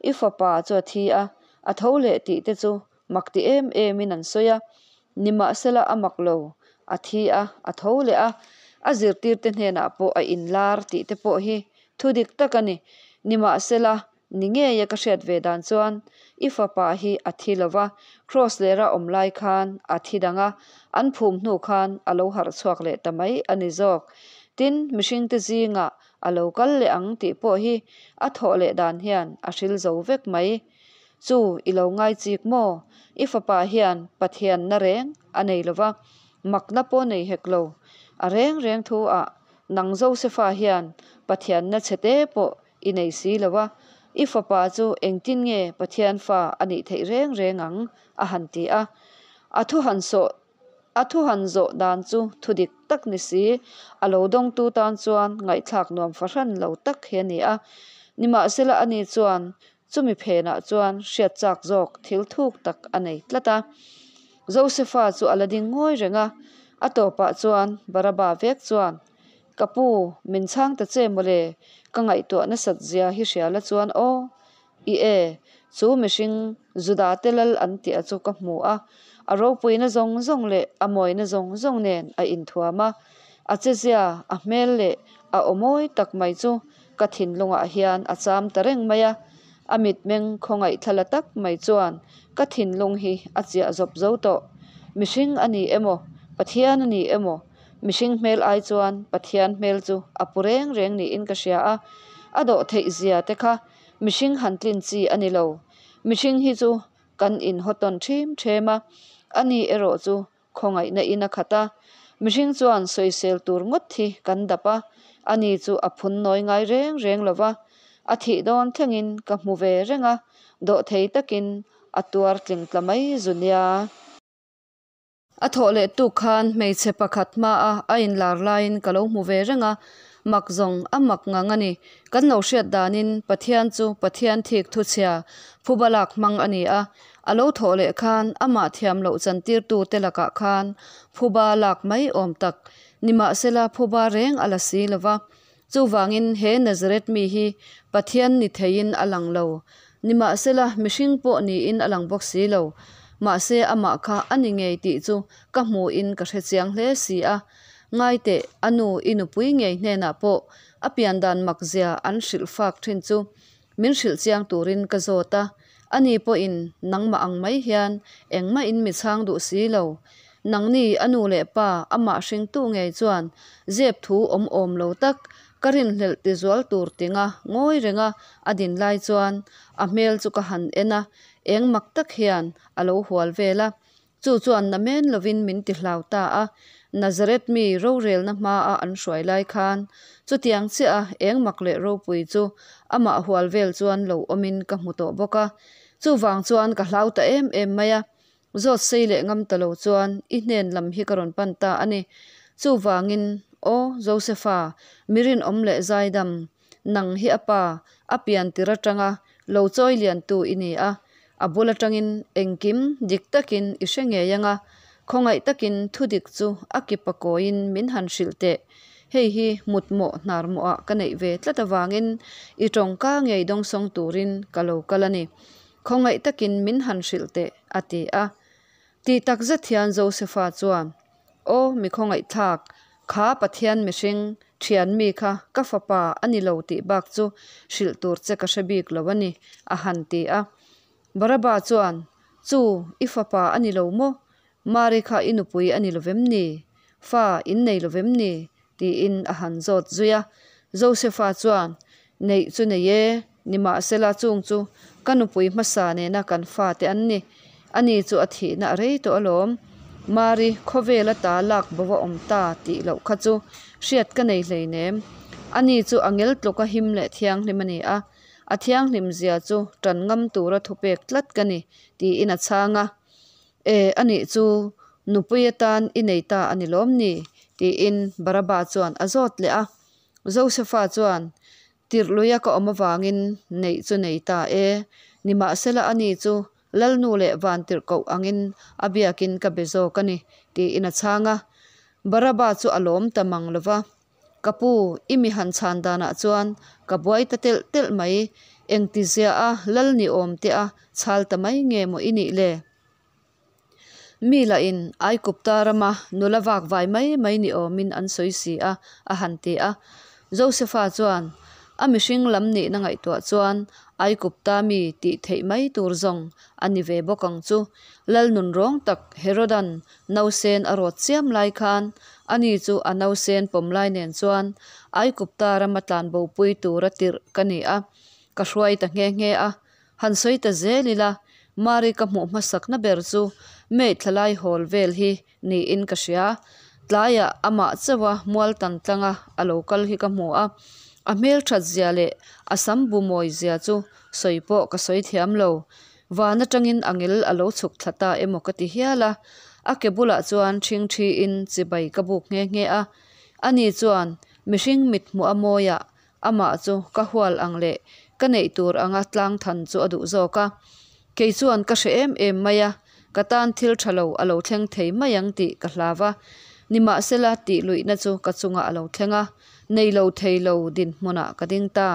I fapa chu a thi a, a tho leh tih te chu mak ti em emin an sawi a. Nimahsela a mak lo, a thi a, a tho leh a, a zirtirte hnenah pawh a inlar tih te pawh hi thu dik tak a ni. Nimahsela Ni ngeia ka hriat ve dan chuan i fapa hi a thi lo va, Cross lera awm lai khan a thi dang a, an phum hnu khan a lo harh chhuak leh ta mai a ni zawk. Tin, mihringte zingah a lo kal leh ang tih pawh hi a thawh leh dan hian a hril zo vek mai. Chu i lo ngai chik maw? I fapa hian Pathianna reng a nei lo va, makna pawh nei hek lo. A reng reng thu ah nang Josefa hian Pathianna chhete pawh I nei si lo a, i fapa chu engtin nge Pathian fa a nih theih reng reng ang? a han ti a. A thu han sawh a thu han zawh dan chu thu dik tak ni si, a lo dawngtu tan chuan ngaihthlak nuam fahran lo tak hi a ni a. Nimahsela ani chuan chumi phenah chuan hriat chak zawk thil thuk tak a nei tlat a. Josefa chu a la ding ngawi reng a, a tawpah chuan Baraba vek chuan, Ka pu, min chhang ta che mawle, ka ngaihtuah nasat zia hi hria la chuan aw. I e, chu mihring Juda te lal an tih a chu ka hmu a, a ropuina zawng zawng leh a mawina zawng zawng nen a inthuam a, a chezia, a hmel leh a aw mawi tak mai chu ka thinlungah hian a cham ta reng mai a, a mitmeng khawngaih thla la tak mai chuan ka thinlung hi a chiah zawp zo tawh. Mihring a ni emaw, Pathian a ni emaw, Mihring hmel ai chuan Pathian hmel chu a pu reng reng niin ka hria a, a dawh theih zia te kha mihring han tlin chi a ni lo. Mihring hi chu kan inhaw tawn ṭhim ṭhem a, ani erawh chu khawngaihna in a khat a. Mihring chuan sawisel tur ngawt hi kan dap a, ani chu a phun nawi ngai reng reng lo va. A thih dawn thlengin ka hmu ve reng a, dawhthei takin a tuar tling tla mai zu nia. A thawh leh tuk khan hmeichhe pakhat hmaa a inlar laiin ka lo hmu ve reng a, mak zawng a mak ngang a ni. Kan lo hriat danin Pathian chu Pathian thik thuchhia phuba lak hmang a ni a, a lo thawh leh khan amah thiam loh chantirtu te lakah khan phuba lak mai awm tak. Nimahsela, phuba reng a la si lo va. Chuvangin he Nazaret mi hi Pathian ni theiin a lang lo. Nimahsela, mihring pawh niin a lang bawk si lo. Mahse, amah kha a ni ngei tih chu ka hmuin ka hre chiang hle si a. Ngai teh, a nu i nupui ngei hnenah pawh a pian dan makzia an hrilh fak thin chu min hrilh chiang turin ka zawt a, ani pawhin nangmah ang mai hian engmahin mi chhang duh si lo. Nangni a nu leh pa amah hringtu ngei chuan zep thu awm awm lo tak ka rinhlelh tizual tur tinga ngawi renga a din lai chuan a hmel chu ka han en a, eng mak tak hian a lo hual vel a. Chu chuan namen lovin min ti hlau ta a, Nazareth mi rorelna hmaa an hruai lai khan chutiang chiah a eng mak leh ropui chu amah hual vel chuan lo awmin ka hmu tawh bawk a. Chuvang chuan ka hlau ta em em mai a, zawt sei leh ngam ta lo chuan i hnen lam hi ka rawn pan ta a ni. Chuvangin, Aw Josefa, mi rinawm leh zaidam, nang hi a pa, a pian tir atanga lo chawi liantu i ni a, A bul atangin engkim dik takin i hre ngei ang a, khawngaih takin thudik chu a ki pakawiin min han hrilh teh. Hei hi mutmawh hnarmawhah ka neih ve tlat avangin i tawngka ngei dawngsawng turin ka lo kal a ni. Khawngaih takin min han hrilh teh, a ti a. Tih tak zet hian Josefa chuan, Aw mi khawngaihthlak, kha Pathian mihring thian mi kha ka fapa a ni lo tih bak chu hrilh tur che ka hre bik lo a ni, a han ti a. Baraba chuan, Chu, i fapa a ni lo maw? Mari kha i nupui a ni lo vem ni? Fa in nei lo vem ni? tiin a han zawt zui a. Josefa chuan, Neih chu nei e, nimahsela chung chu ka nupui hmasa nena kan fate an ni. Ani chu a thihna a rei tawh alawm. Mari, khawvel ata lak bo a awm ta tih loh kha chu hriat ka nei hleinem. Ani chu a ngel tluka him leh thianghlim a ni a, a thianghlim zia chu tan ngam tura thupek tlat ka ni, tiin a chhang a. E, anih chu nupui atan i nei ta a ni lawm ni? tiin Baraba chuan a zawt leh a. Josefa chuan, Tirh luia ka awm avangin neih chu nei ta e, nimahsela ani chu Lalnu leh Vantirhkoh angin a biakin ka be zawk a ni, tiin a chhang a. Baraba chu a lawm ta mang lo va. Ka pu, i mi han chhan danah chuan ka buai ta telh telh mai, engtizia a lal ni awm te a chhal ta mai nge maw i nih le? Mi lahin Aikupta rama nula vak vai mai mai ni awmin an sawi si a, a han ti a. Josefa chuan a mihring lam nihna ngaihtuah chuan Aikupta mi tih theih mai tur zawng a ni ve bawk ang chu. Lal nunrawng tak Herodan nausen a rawt chiam lai khan ani chu a nausen pawm lai nen chuan Aikupta rama tlanbopui tura tirh ka ni a, ka hruai ta nghe nghe a. Han sawi ta zel ila, Mari ka hmuh hmasakna ber chu May thlalai hawl vel hi niin ka hria. Tlaiah amah chauha mual tan tlanga a lo kal hi ka hmu a, a hmelthat zia leh a sam bu mawi zia chu sawi pawh ka sawi thiam lo. Van atangin a ngel a lo chhuk thla ta emaw ka ti hial a, a ke bulah chuan ṭhingṭhiin chibai ka buk nghe nghe a. Ani chuan mihring mit hmuh a mawiah Amah chu ka hual ang leh ka neih tur anga tlang than chu a duh zawk a. Kei chuan ka hre em em mai a, ka tan thil tha lo a lo thleng thei mai ang tih ka hlau a. Nimahsela tih luihna chu ka chungah a lo thleng a, nei lo thei lo dinhmunah ka ding ta.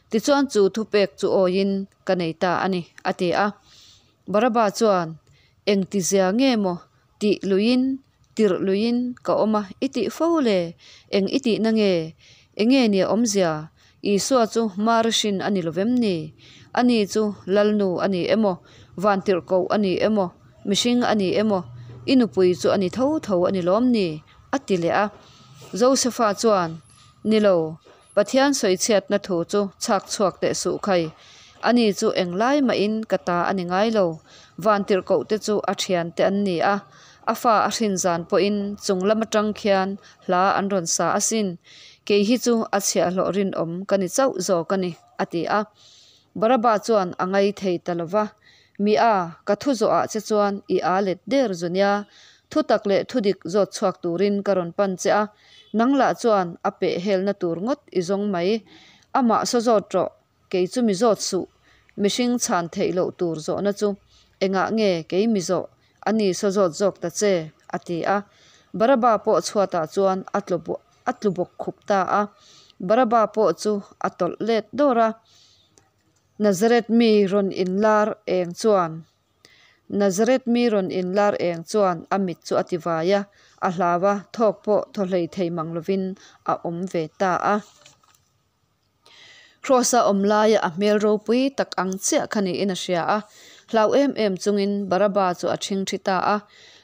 Tichuan chu thupek chu awiin ka nei ta a ni, a ti a. Baraba chuan, Engtizia nge maw tih luiin Tirh luiin ka awm a, i tih fo le? Eng i tihna nge? Enge nia awmzia? Isua chu Mari hrin a ni lo vem ni? Ani chu Lalnu a ni emaw, Vantirhkoh a ni emaw, mihring a ni emaw, i nupui chu a ni tho tho a ni lawm ni? a ti leh a. Josefa chuan, Ni lo, Pathian sawichhiatna thu chu chhak chhuak teh suh khai. Ani chu englai mahin ka ta a ni ngai lo. Vantirhkohte chu a thiante an ni a, a fa a hrin zan pawhin chung lam atang khian hla an rawn sa asin. Kei hi chu a chhiahhlawh rinawm ka ni chauh zawk a ni, a ti a. Baraba chuan a ngai thei ta lo va, Mi a, ka thu zawhah che chuan i a let der zu nia. Thutak leh thudik zawt chhuak turin ka rawn pan che a, nang lah chuan a peh helna tur ngawt i zawng mai. Amah saw zawt rawh, kei chu mi zawt suh. Mihring chhan theih loh tur zawhna chu engah nge kei mi zawh? A ni saw zawt zawk ta che, a ti a. Baraba pawh chhuatah chuan a tlu a tlu bawk khup ta a. Baraba pawh chu a tawlh let dawr a. Nazareth mi rawn inlar eng chuan Nazareth mi rawn inlar eng chuan a mit chu a ti vai a, a hlau a, thawk pawh thaw hlei thei mang lovin a awm ve ta a. Kraws-a awm laia a hmel ropui tak ang chiah kha niin a hria a, hlau em em chungin Baraba chu a ṭhingṭhi ta a.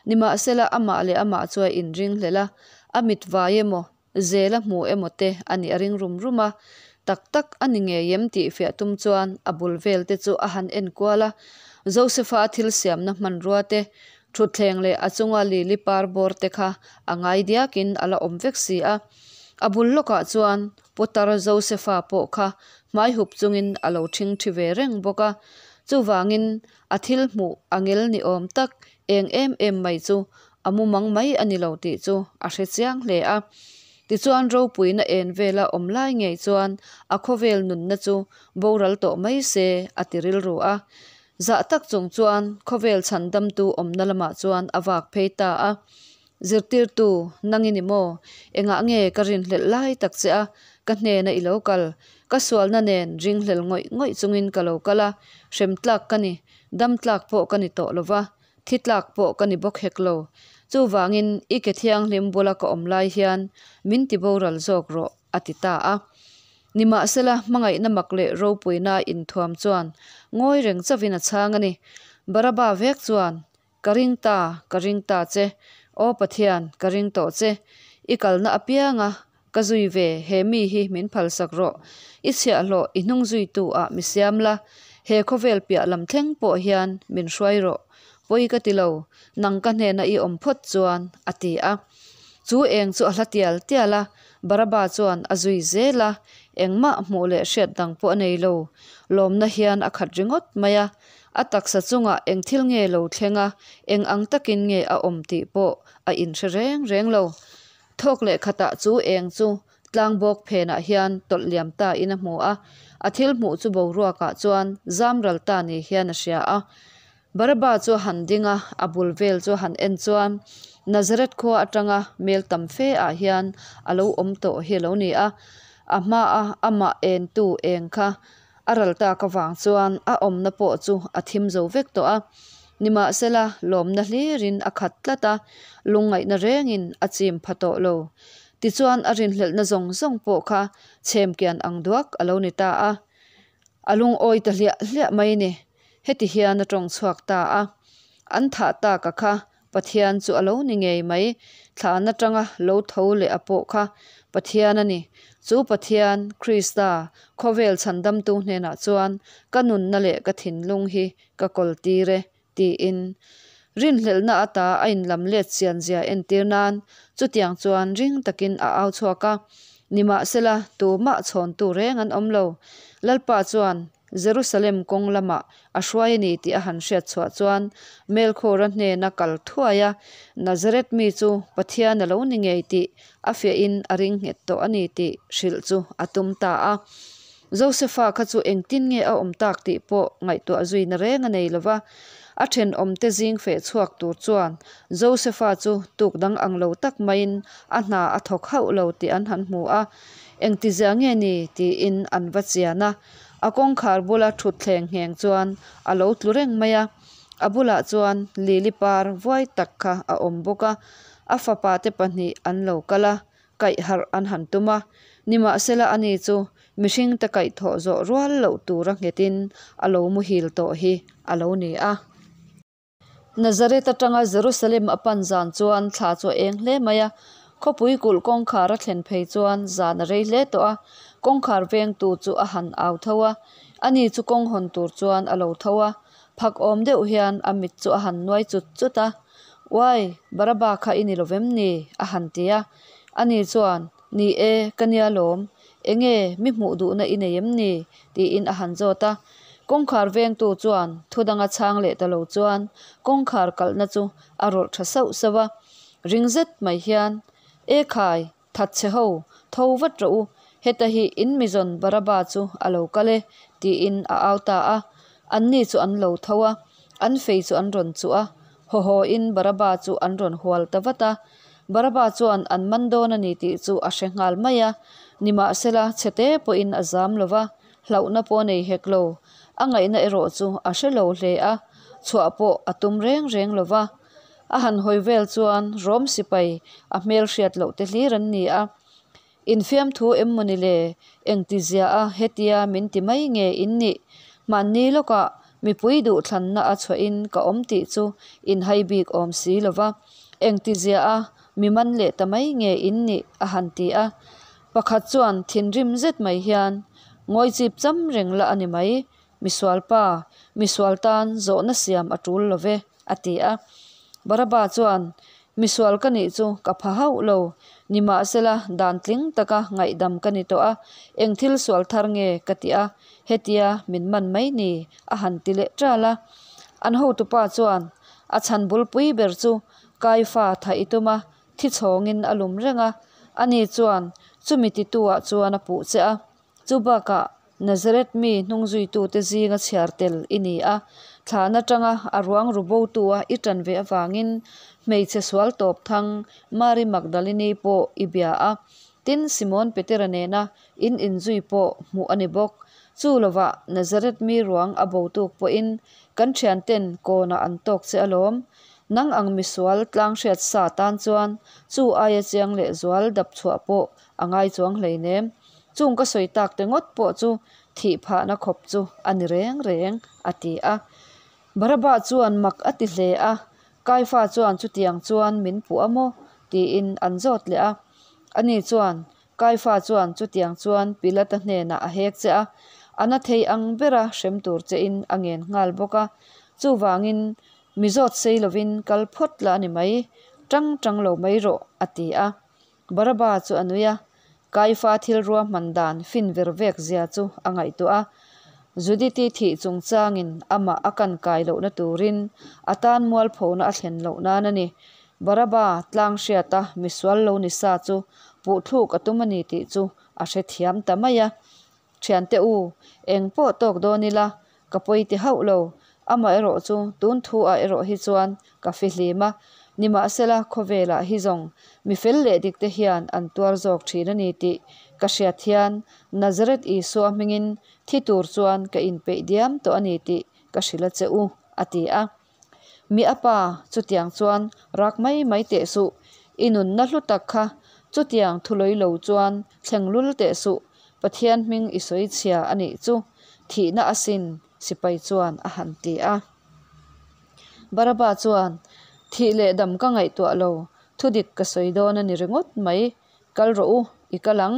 Nimahsela amah leh amah chu a inringhlel a, a mit vai emaw, zel a hmu emaw te a nih a ring rum rum a. Tak tak a ni ngei em tih fiah tum chuan a bul vel te chu a han en kual a. Joseph-a a thil siamna hmanrua te, thutthleng leh a chunga lili par bawr te kha a ngai diakin a la awm vek si a. A bul lawkah chuan Putar Josepha pawh kha hmai hup chungin a lo ṭhingṭhi ve reng bawk a. Chuvangin a thil hmuh a ngel ni awm tak eng em em mai chu a mumang mai a ni lo tih chu a hre chiang hle a. Tichuan ropuina en vela awm lai ngei chuan a khawvel nunna chu boral tawh mai se a ti rilru a. Zah tak chung chuan khawvel chhandamtu awmna lamah chuan a vak phei ta a. Zirtirtu, nang i ni maw? Engah nge ka rinhlelh lai tak che a, ka hnena i lo kal? Ka sualna nen ringhlel ngawih ngawih chungin ka lo kal a, hrem tlak ka ni, dam tlak pawh ka ni tawh lo va, thi tlak pawh ka ni bawk hek lo. Chuvangin i ke thianghlim bula ka awm lai hian min ti boral zawk rawh, a ti ta a. Nimahsela, hmangaihna mak leh ropuina inthuam chuan ngawi reng chauhin a chhang a ni. Baraba vek chuan Ka ring ta, ka ring ta che. Aw Pathian, ka ring tawh che. I kalna apianga ka zui ve, he mi hi min phalsak rawh. I chhiahhlawh i hnung zuitu ah mi siam la, he khawvel piah lam thleng pawh hian min hruai rawh. Pawi ka ti lo, nang ka hnena i awm phawt chuan, a ti a. Chu eng chu a hla tial tial a, Baraba chuan a zui zel a, engmah hmuh leh hriat dang pawh a nei lo. Lawmna hian a khat ringawt mai a, A taksa chungah eng thil nge lo thleng a, eng ang takin nge a awm tih pawh a inhre reng reng lo. Thawk leh khatah chu eng chu tlang bawk phenah hian tawlh liam ta in a hmu a, a thil hmuh chu boruakah chuan zam ral ta ni hian a hria a. Baraba chu a han ding a, a bul vel chu a han en chuan Nazareth khua atanga mel tam fe ah hian a lo awm tawh hi a lo ni a, a hmaa amah entu eng kha A ral tak avang chuan a awmna pawh chu a thim zo vek tawh a. Nimahsela, lawmna hlirin a khat tlat a, lungngaihna rengin a chim pha tawh lo. Tichuan a rinhlelhna zawng zawng pawh kha chhemkian ang duak a lo ni ta a. A lungawi ta hliah hliah mai ni. Heti hian a tawng chhuak ta a. An thah taka kha Pathian chu a lo ni ngei mai, thlan atanga lo tho leh a pawh kha Pathian a ni. Chu Pathian, Krista, khawvel chhandamtu hnenah chuan ka nunna leh ka thinlung hi ka kawl tir e, tiin. Rinhlelhna ata a inlam let chian zia entir nan chutiang chuan ring takin a au chhuak a. Nimahsela, tumah chhawntu reng an awm lo. Lalpa chuan Jerusalem kawng lamah a hruai a ni tih a han hriat chhuah chuan Melkhawra hnena kal thuai a, Nazareth mi chu Pathian a lo ni ngei tih a fiahin a ring nghet tawh a ni tih hrilh chu a tum ta a. Josefa kha chu engtin nge a awm tak tih pawh ngaihtuah zuina reng a nei lo va, a thenawmte zing feh chhuak tur chuan Josefa chu tuk dang ang lo tak maiin a hna a thawk hauh lo tih an han hmu a, engtizia nge ni tiin an va chian a. A kawngkhar bula thutthleng ngheng chuan a lo tlu reng mai a, a bulah chuan lili par vuai tak kha a awm bawk a, a fapa te pahnih an lo kal a, kaih harh an han tum a, nimahsela ani chu mihring te kaih thawh zawh rual loh tura nghetin a lo muhil tawh hi a lo ni a. Nazareth atanga Jerusalem a pan zan chuan thla chu a eng hle mai a, khawpui kulh kawngkhar a thlen phei chuan zan a rei hle tawh a, kawngkhar vengtu chu a han au tho a, ani chu kawng hawn tur chuan a lo tho a, phak awm deuh hian a mit chu a han nuai chut chut a, Uai, Baraba kha i ni lovem ni? a han ti a, ani chuan, Ni e, ka nia lawm, enge mi hmuh duhna i nei em ni? tiin a han zawt a. Kawngkhar vengtu chuan thu danga chhang leh ta lo chuan kawngkhar kalhna chu a rawlh tha sauh sauh a. Ring zet mai hian, E khai, thatchhe ho, tho vat rawh u, heta hi in mizawn Baraba chu a lo kal e, tiin a au ta a. Anni chu an lo tho a, an fei chu an rawn chuh a, haw haw in Baraba chu an rawn hual ta vat a. Baraba chuan an man dawn a ni tih chu a hre nghal mai a, nimahsela chhete pawhin a zam lo va, hlauhna pawh a nei hek lo. A ngaihna erawh chu a hre lo hle a, chhuah pawh a tum reng reng lo va. A han hawi vel chuan Rom sipai a hmel hriat loh te hlir an ni a. Infiamthu em maw ni le? Engtizia a hetia min ti mai nge in nih? Hmanni lawkah mipui duhthlanna a chhuahin ka awm tih chu inhai bik awm si lo va, engtizia a mi man leh ta mai nge in nih? a han ti a. Pakhat chuan thinrim zet mai hian, Ngawi chip cham reng la a ni mai, misual pa, misual tan zawhna siam a tul lo ve, a ti a. Baraba chuan, Misual ka nih chu ka pha hauh lo, nimahsela dan tling taka ngaihdam ka ni tawh a, eng thil sual thar nge ka ti a, hetia min man mai ni, a han ti leh ṭal a. An hotupa chuan a chhan bulpui ber chu Kaifa thaih i tum a, thi chhawngin a lum reng a, ani chuan chumi tituah chuan a puh che a. Chu bakah Nazareth mi hnungzuitute zinga chhiar tel i ni a, thlan atanga a ruang ru botua i ṭan ve avangin hmeichhe sual tawp thang Mari Magdalini pawh i bia a, tin Simon Petera nena in inzui pawh hmuh a ni bawk. Chu lovah Nazareth mi ruang a botuk pawhin kan ṭhianten kawnah an tawk che alawm. Nang ang misual tlang hriat sa tan chuan chu aia chiang lehzual dap chhuah pawh a ngai chuang hleinem. Chung ka sawi tak te ngawt pawh chu thih phahna khawp chu a ni reng reng, a ti a. Baraba chuan mak a ti hle a, Kaifa chuan chutiang chuan min puh a maw? tiin an zawt leh a. Ani chuan, Kaifa chuan chutiang chuan Pilata hnenah a hek che a, a na thei ang bera hrem tur chein a ngen nghal bawk a. Chuvangin mi zawt sei lovin kal phawt la a ni mai, tang tang lo mai rawh, a ti a. Baraba chu a nui a, Kaifa thil ruahman dan fin ver vek zia chu a ngaihtuah a. Judith-i thih chungchangin amah a kan kai lohna turin a tan mualphona a thlen loh nan a ni. Baraba tlang hriata misual lo ni sa chu puhthluk a tum a ni tih chu a hrethiam ta mai a. Thiante u, eng pawh tawk dawn ila, ka pawi ti hauh lo. Amaherawh chu tun thu ah erawh hi chuan ka fihlim a, nimahsela khawvelah hi zawng mi fel leh dik te hian an tuar zawk thin a ni tih ka hriat hian Nazareth Isua hmingin thi tur chuan ka inpeih diam tawh a ni tih ka hrilh a che u, a ti a. Mi a pa, chutiang chuan rak mai mai teh suh, i nunna hlu tak kha chutiang thulawi lo chuan thleng lul teh suh, Pathian hming i sawi chhia a nih chu, thihna asin, sipai chuan a han ti a. Baraba chuan, Thih leh dam ka ngaihtuah lo, thudik ka sawi dawn a ni ringawt mai, Kal rawh u, i kal ang,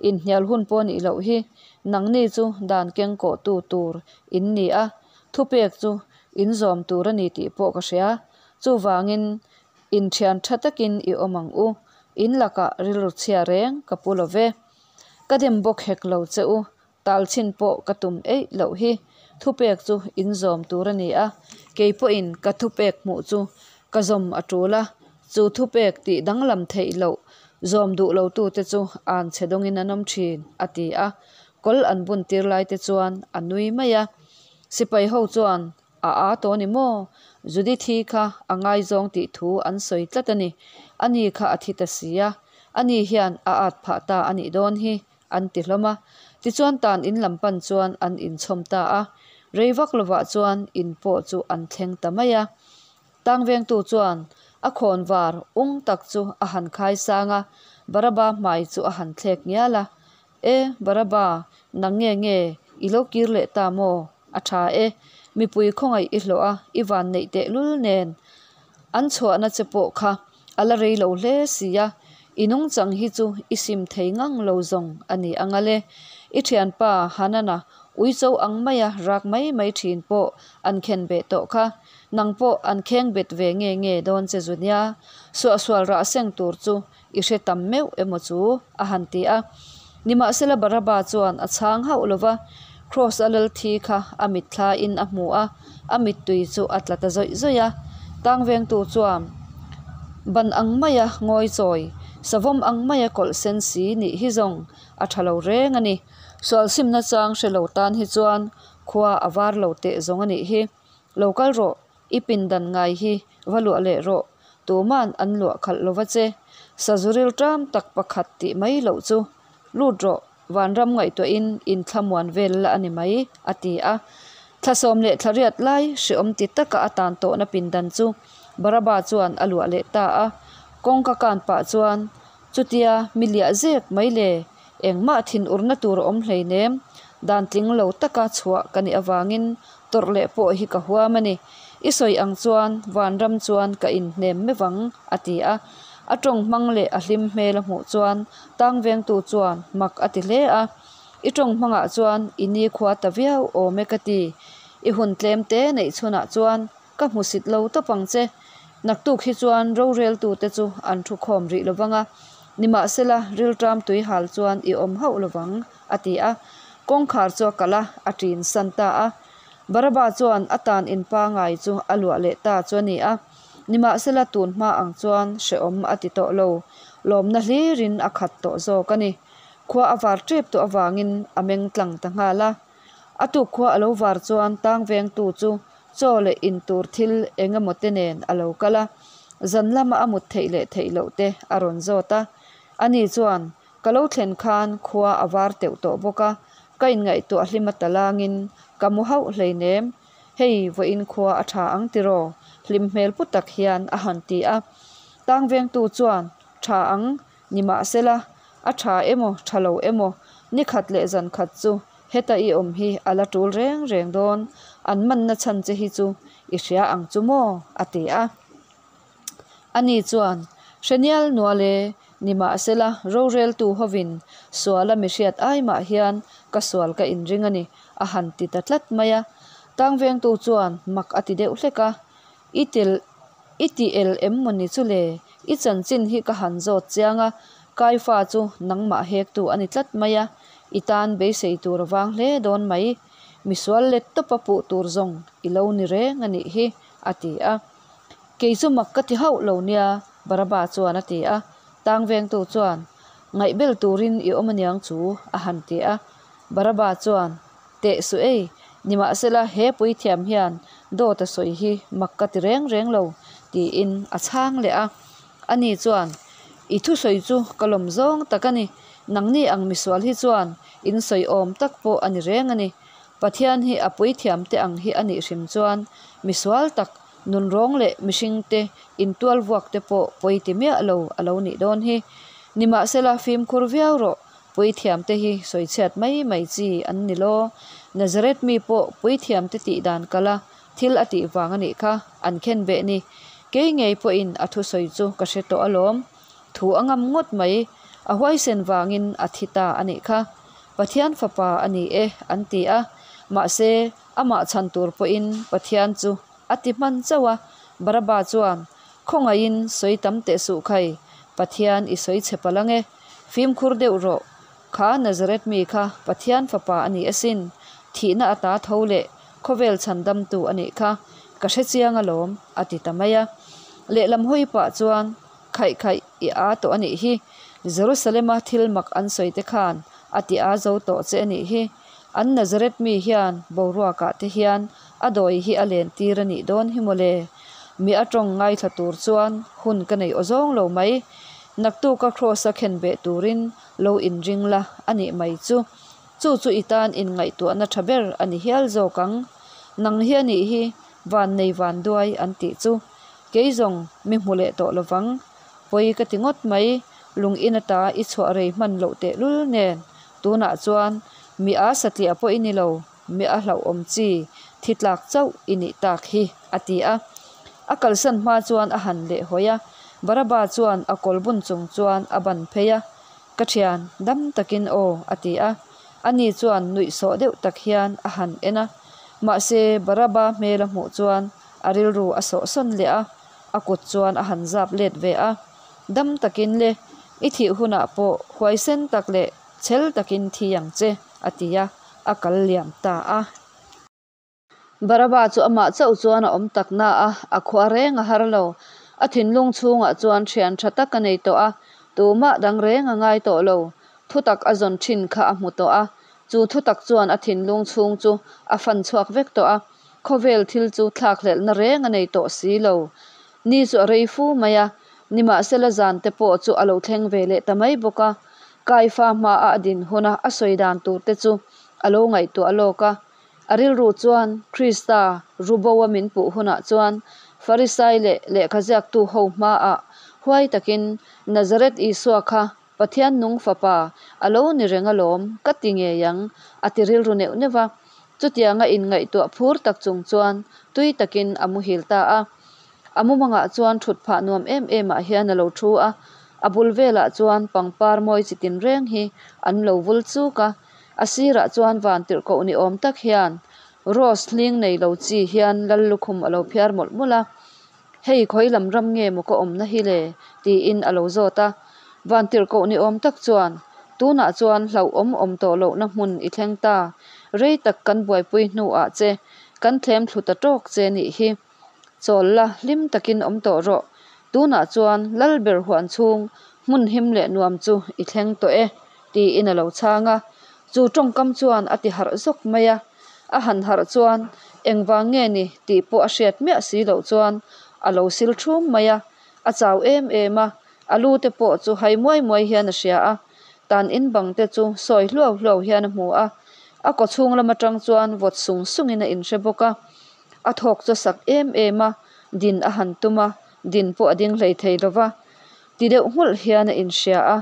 inhnial hun pawh nih loh hi, nangni chu dan keng kawhtu tur in ni a, thupek chu in zawm tur a ni tih pawh ka hria. Chuvangin, inthian tha takin i awm ang u, in lakah rilru chhia reng ka pu lo ve. Ka dem bawk hek lo che u, Tal chhin pawh ka tum eih loh hi thupek chu in zawm tur a ni a, kei pawhin ka thupek hmuh chu ka zawm a tul a, chu thupek tih danglam theih loh zawm duh lo tute chu an chhe dawngin an awm thin, a ti a. Kawl an bun tir lai te chuan a nui mai a. Sipai ho chuan A aa tawh ni maw? Judithi kha a ngaizawng tih thu an sawi tlat a ni. Ani kha a thi ta si a, ani hian a at phah ta a nih dawn hi, an ti hlawm a. Tichuan tan in lam pan chuan an inchhawm ta a, rei vak lovah chuan in pawh chu an thleng ta mai a. Tang vengtu chuan a khawn var ung tak chu a han khai sang a, Baraba hmai chu a han thlek ngial a, E, Baraba, nang nge nge, i lo kir leh ta maw? A tha e, mipui khawngaih i hlawh a, i van neih tehlul nen an chhuahna che pawh kha A la rei lo hle si a, i nungchang hi chu i sim thei ngang lo zawng a ni ang ale. I thianpa Hanana uicho ang maia rak mai mai thin pawh an khen beh tawh kha. Nang pawh an kheng bet ve nge nge dawn che zu nia. Suahsual rah seng tur chu i hre tam meuh emaw chu a han ti a. Nimahsela Baraba chuan a chhang hauh lo va, Kraws a lal thi kha a mitthlain a hmu a, a mittui chu a tla ta zawih zawih a. Tangvengtu chuan ban ang maia ngawi chawi, savawm ang maia kawlh sen si nih hi zawng a tha lo reng a ni. Sualsimna chang hre lo tan hi chuan khua a var lo teh zawng a nih hi. Lo kal rawh, i pindan ngai hi va luah leh rawh. Tuman an luah khalh lova che. Sazu rilṭam tak pakhat tih mai loh chu. Lut rawh, vanram ngaihtuahin inthlamuan vel la a ni mai, a ti a. Thla 18 lai hreawm ti taka a tan tawhna pindan chu Baraba chuan a luah leh ta a. Kawngka kan pah chuan, Chutia mi liah zek mai le, engmah thinurna tur a awm hleinem, dan tling lo taka chhuah ka nih avangin tawrh leh pawh hi ka huam a ni. I sawi ang chuan vanram chuan ka inhnem meuh ang, a ti a. A tawng hmang leh a hlim hmel a hmuh chuan tang vengtu chuan mak a ti hle a. I tawng hmangah chuan i nikhua ta viau awm e ka ti. I hun tlem te neih chhunah chuan ka hmusit lo tawp ang che. Naktuk hi chuan roreltute chu an thu khawm rih lo vang a, nimahsela rilṭam tui hal chuan i awm hauh lo vang, a ti a. Kawngkhar chu a kalh a, a ṭin san ta a. Baraba chuan a tan in pangai chu a luah leh ta chu a ni a. Nimahsela tun hma ang chuan hrehawm a ti tawh lo, lawmna hlirin a khat tawh zawk a ni. Khua a var ṭep tawh avangin a meng tlang ta nghal a. A tuk khua a lo var chuan tang vengtu chu chaw leh in tur thil eng emaw te nen a lo kal a, zan lama a mut theih leh theih loh te a rawn zawt a. Ani chuan, Ka lo thlen khan khua a var teuh tawh bawk a, ka inngaihtuah hlim a talangin ka mu hauh hleinem. Hei, vawiin khua a tha ang tiraw? Hlim hmel pu tak hian a han ti a. Tang vengtu chuan, Tha ang, nimahsela, a tha emaw tha lo emaw, ni khat leh zan khat chu heta i awm hi a la tul reng reng dawn, an manna chhan che hi chu i hria ang chu maw? a ti a. Ani chuan, Hre nial nual e, nimahsela roreltu hovin suala mi hriat ai mah hian ka sual ka inring a ni, a han ti ta tlat mai a. Tangvengtu chuan mak a ti deuh hlek a, I tel i ti el em mawni chu le? I chanchin hi ka han zawt chiang a, Kaifa chu nangmah hektu a ni tlat mai a, i tan beisei tur a vang hle dawn mai. Misual let tawpa puh tur zawng i lo ni reng a nih hi, a ti a. Kei chu mak ka ti hauh lo nia, Baraba chuan a ti a. Tang vengtu chuan, Ngaihbel turin i awm aniang chu, a han ti a. Baraba chuan, Teh suh ei, nimahsela he puithiam hian dawt a sawi hi mak ka ti reng reng lo, tiin a chhang leh a. Ani chuan, I thusawi chu ka lawm zawng tak a ni, nangni ang misual hi chuan in sawi awm tak pawh a ni reng a ni. Pathian hi a puithiam te ang hi a nih hrim chuan misual tak, nunrawng leh mihringte intual vuak te pawh pawi ti miah lo a lo nih dawn hi. Nimahsela fimkhur viau rawh, puithiam te hi sawichhiat mai mai chi an ni law. Nazareth mi pawh puithiam te tih dan kala thil a tih vang a nih kha an khen beh ni. Kei ngei pawhin a thusawi chu ka hre tawh alawm. Thu a ngam ngawt mai, a huaisen vangin a thi ta a nih kha. Pathian fapa a ni e, an ti a. Mahse, amah chhan tur pawhin Pathian chu a ti hman chauh a. Baraba chuan, Khawngaihin sawi tam teh suh khai, Pathian i sawi chhe palh ang e. Fimkhur deuh rawh. Kha Nazareth mi kha Pathian fapa a ni asin. Thihna a ta tho leh khawvel chhandamtu a nih kha. Ka hre chiang alawm, a ti ta mai a. Lehlam hawi pah chuan, Khaih khaih i aa tawh a nih hi. Jerusalema thil mak an sawi te khan a ti aa zo tawh che a nih hi. An Nazareth mi hian boruakah te hian a dawi hi a len tir a nih dawn hi mawle. Mi a tawng ngaithla tur chuan hun ka nei awzawng lo mai. Naktuka Kraws-a khen beh turin lo inring la a nih mai chu. Chu chu i tan inngaihtuahna tha ber a ni hial zawk ang. Nang hi a nih hi vannei vanduai an tih chu. Kei zawng mi hmu leh tawh lovang. Pawi ka ti ngawt mai, lung in ata i chhuah rei hman loh tehlul nen. Tunah chuan mi a satliah pawh i ni lo, mi a hlauhawm chi thi tlak chauh i nih tak hi, a ti a. A kalsan hma chuan a han leh hawi a, Baraba chuan a kawl bun chung chuan a ban phei a, Ka thian, dam takin aw, a ti a. Ani chuan nuihsawh deuh tak hian a han en a. Mahse, Baraba hmel a hmuh chuan A rilru a sawhsawn leh a, a kut chuan a han zap let ve a. Dam takin le, i thih hunah pawh huaisen tak leh chhel takin thi ang che, a ti a, a kal liam ta a. Baraba chu amah chauh chuan a awm tak na a, a khua reng a har lo. A thinlung chhungah chuan thian tha tak a nei tawh a, tumah dang reng a ngai tawh lo. Thutak a zawn thin kha a hmu tawh a, chu thutak chuan a thinlung chhung chu a fan chhuak vek tawh a. Khawvel thil chu thlakhlelhna reng a nei tawh si lo. Ni chu a rei fu mai a, nimahsela zan te pawh chu a lo thleng ve leh ta mai bawk a. Kaifa hmaa a din huna a sawi dan tur te chu a lo ngaihtuah lawk a. A rilru chuan Krista rubo a min puh hunah chuan Farisai leh lehkhaziaktu ho hmaah huai takin Nazareth Isua kha Pathian nung fapa a lo ni reng alawm ka ti ngei ang a ti rilru neuh neuh va. Chutianga inngaihtuah phur tak chung chuan tui takin a muhil ta a. A mumangah chuan thut phah nuam em em ah hian a lo thu a, a bul velah chuan pangpar mawi chi tin reng hi an lo vul chuk a, a sirah chuan van tirhkoh ni awm tak hian rose hling nei lo chi hian lal lukhum a lo phiar mawlh mawlh a, Hei khawi lam ram nge maw ka awmna hi le? tiin a lo zawt a. Van tirhkoh ni awm tak chuan, Tunah chuan hlauhawm awm tawh lohna hmun i thleng ta, rei tak kan buaipui hnuah che kan thlem thlu ta tawk che nih hi. Chawl la, hlim takin awm tawh rawh. Tunah chuan Lalber huan chhung hmun him leh nuam chu i thleng tawh e, tiin a lo chhang a. Chu tawngkam chuan a ti harh zawk mai a. A han harh chuan engvang nge ni tih pawh a hriat miah si loh chuan a lo sil thum mai a. A chau em em a, a lu te pawh chu hai muai muai hian a hria a. Tan in bang te chu sawi hluau hluau hian a hmu a. A kawchhung lam atang chuan vawt sung sungin a inhre bawk a. A thawk chu sak em em a, din a han tum a, din pawh a ding hlei thei lo va. Ti deuh nghulh hian a inhria a,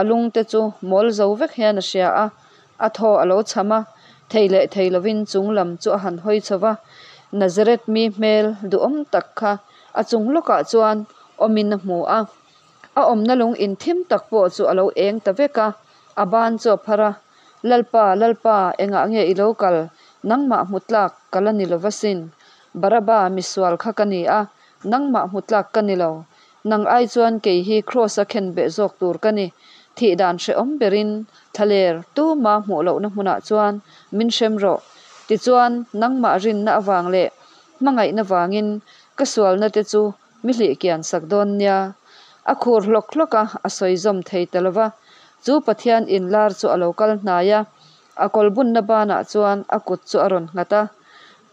a lung te chu mawl zo vek hian a hria a, a thaw a lo chham a, thei leh thei lovin chung lam chu a han hawi chho va. Nazareth mi hmel duhawm tak kha a chung lawkah chuan awmin a hmu a. A awmna lung inthim tak pawh chu a lo eng ta vek a, a ban chu a phar a, Lalpa, Lalpa, engah nge i lo kal? Nangmah hmu tlak ka la ni lo va sin. Baraba, misual kha ka ni a, nangmah hmu tlak ka ni lo. Nang ai chuan kei hi Kraws-a khenbeh zawk tur ka ni. Thih dan hrehawm berin thlaler tuma hmuh lohna hmunah chuan min hrem rawh. Tichuan, nangmah rinna avang leh hmangaihna vangin ka sualna te chu Mi hlih kian sak dawn nia. A khur hlawk hlawk a, a sawi zawm thei ta lo va. Chu Pathian inlar chu a lo kal hnai a, a kawlbunna banah chuan a kut chu a rawn nghat a.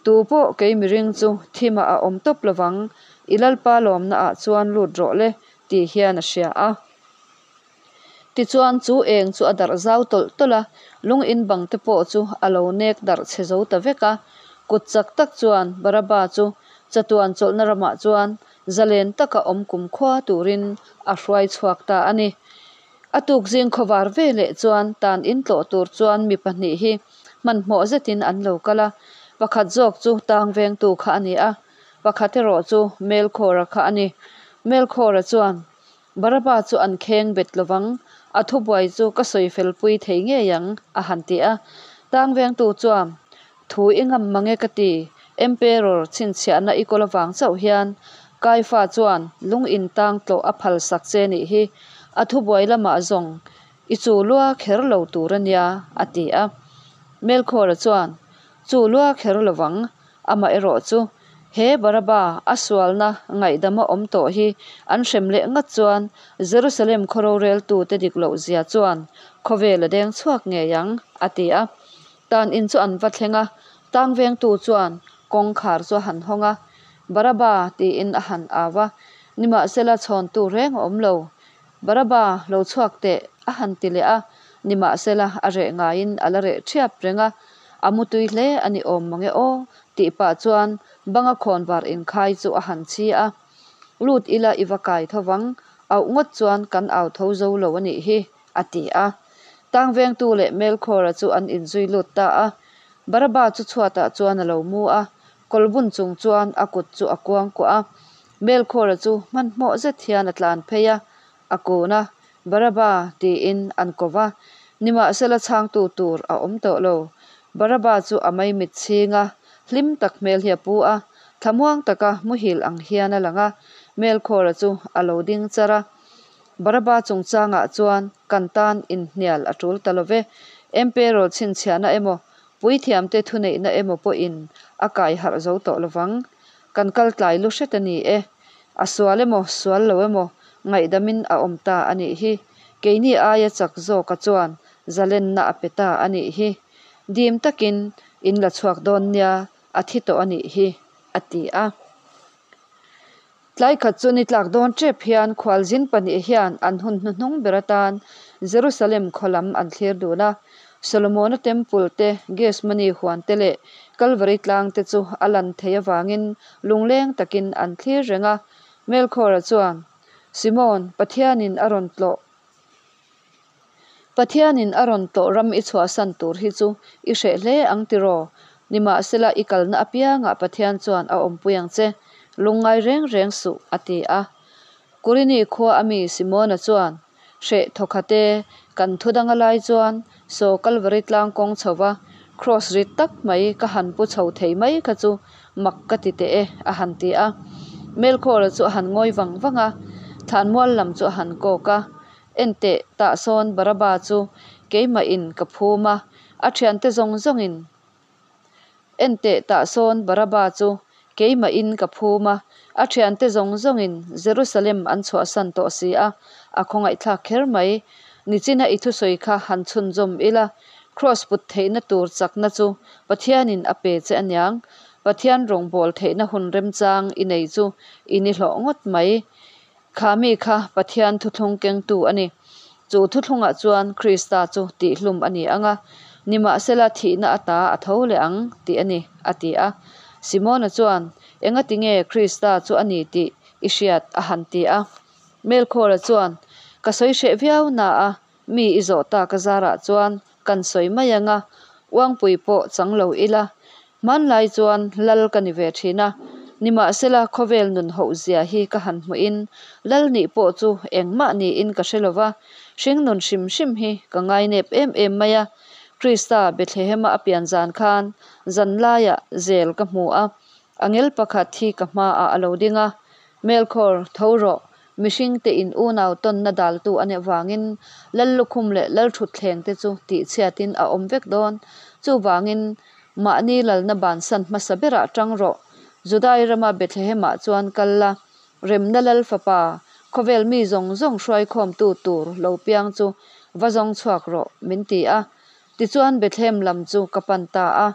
Tu pawh kei miring chu thimah a awm tawp lovang, i Lalpa lawmnaah chuan lut rawh le, tih hian a hria a. Tichuan chu eng chu a darh zau tawlh tawlh a, lung in bang te pawh chu a lo nek darh chhe zo ta vek a. Kut chak tak chuan Baraba chu chatuan chawlhna ramah chuan zalen taka awm kum khua turin a hruai chhuak ta a ni. A tuk zing khawvar ve leh chuan tan in tlawh tur chuan mi pahnih hi hmanhmawh zetin an lo kal a, pakhat zawk chu tang vengtu kha a ni a, pakhat erawh chu Melkhawra kha a ni. Melkhawra chuan Baraba chu an kheng bet lovang, a thubuai chu ka sawi fel pui thei ngei ang, a han ti a. Tang vengtu chuan, Thu i ngam mang e ka ti, Emperor chhinchhiahna i kawl avang chauh hian Kaifa chuan lung in tang tlawh a phal sak che nih hi, a thubuai lamah zawng i chu lua kher lo tur a nia, a ti a. Melkhawra chuan, Chu lua kher lovang, Amaherawh chu, he Baraba a sualna ngaihdama awm tawh hi an hrem leh ngat chuan Jerusalem khaw roreltute dik loh zia chuan khawvel a deng chhuak ngei ang, a ti a. Tan in chu an va thleng a, tang vengtu chuan kawngkhar chu a han hawng a, Baraba tiin a han au a, nimahsela chhawntu reng a awm lo. Baraba, lo chhuak teh, a han ti leh a, nimahsela a reh ngaiin a la reh ṭhiap reng a, a mutui hle a ni awm mange aw, tih pah chuan banga khawnvar inkhai chu a han chhi a. Lut ila i va kai tho vang, auh ngawt chuan kan au tho zo lo a nih hi, a ti a. Tangvengtu leh Melkhawra chu an inzui lut ta a. Baraba chu chhuatah chuan a lo mu a, kawlbun chung chuan a kut chu a kuangkuah a. Melkhawra chu hmanhmawh zet hian a tlan phei a, a kun a, Baraba tiin an ko va, nimahsela chhangtu tur a awm tawh lo. Baraba chu a maimit chhing a, hlim tak hmel hi a pu a, thlamuang taka muhil ang hian a lang a, Melkhawra chu a lo ding char a. Baraba chungchangah chuan kan tan inhnial a tul ta lo ve, Emperor chhinchhiahna emaw, puithiamte thuneihna emaw pawhin a kai harh zo tawh lo vang. Kan kal tlai lu hret a ni e. A sual emaw, sual lo emaw, ngaihdamin a awm ta a nih hi. Keini aia chak zawka chuan zalenna a pe ta a nih hi. Dim takin in la chhuak dawn nia, a thi tawh a nih hi, a ti a. Tlai khat chu ni tlak dawn tep hian khualzin pahnih hian an hun hnuhnung ber atan Jerusalem khaw lam an thlir dun a. Solomona Temple te, Gethsemane huan te leh Kalvari tlang te chu a lan theih avangin lungleng takin an thlir reng a. Melkhawra chuan, Simon, Pathianin a rawn tlawh. Pathianin a rawn tlawh ram i chhuahsan tur hi chu i hreh hle ang tiraw? Nimahsela i kalna apiangah Pathian chuan a awmpui ang che. Lungngai reng reng suh, a ti a. Kurini khua a mi Simona chuan, Hreh thawkhat e, kan thu danga lai chuan saw Kalvari tlang kawng chho va, Kraws rit tak mai ka han pu chho thei mai kha chu mak ka ti teh e, a han ti a. Melkhawra chu a han ngawi vang vang a, thlanmual lam chu a han kawk a. Enteh, tah sawn Baraba chu keimahin ka phum a, a thiante zawng zawngin Enteh, tah sawn Baraba chu keimahin ka phum a, a thiante zawng zawngin Jerusalem an chhuahsan tawh si a, a khawngaihthlak kher mai. Nichina i thusawi kha han chhunzawm ila, Kraws put theihna tur chakna chu Pathianin a pe che aniang. Pathian rawngbâwl theihna hun remchang i nei chu i ni hlawh ngawt mai. Kha mi kha Pathian thuthlung kengtu a ni. Chu thuthlungah chuan Krista chu tihhlum a ni ang a, nimahsela thihna ata a tho leh ang tih a ni, a ti a. Simona chuan, Engati nge Krista chu a ni tih i hriat? a han ti a. Melkhawra chuan, Ka sawi hreh viau na a, Mi i zawh tak a zarah chuan kan sawi mai ang a, uangpui pawh chang lo ila. Hmanlai chuan lal ka ni ve thin a, nimahsela khawvel nun hoh zia hi ka han hmuhin lal nih pawh chu engmah niin ka hre lova, hringnun hrim hrim hi ka ngainep em em mai a. Krista Bethlehema a pian zan khan zanlaiah zel ka hmu a, angel pakhat hi ka hmaah a lo ding a, Melkhawr, tho rawh, Mihringte in unau tawnna daltu a nih avangin lal lukhum leh lal thutthleng te chu tihchhiatin a awm vek dawn. Chuvangin, mahni lalna bansan hmasa berah tang rawh. Judai rama Bethlehemah chuan kal la, remna lal fapa, khawvel mi zawng zawng hruaikhawmtu tur lo piang chu va zawng chhuak rawh, min ti a. Tichuan Bethlehem lam chu ka pan ta a,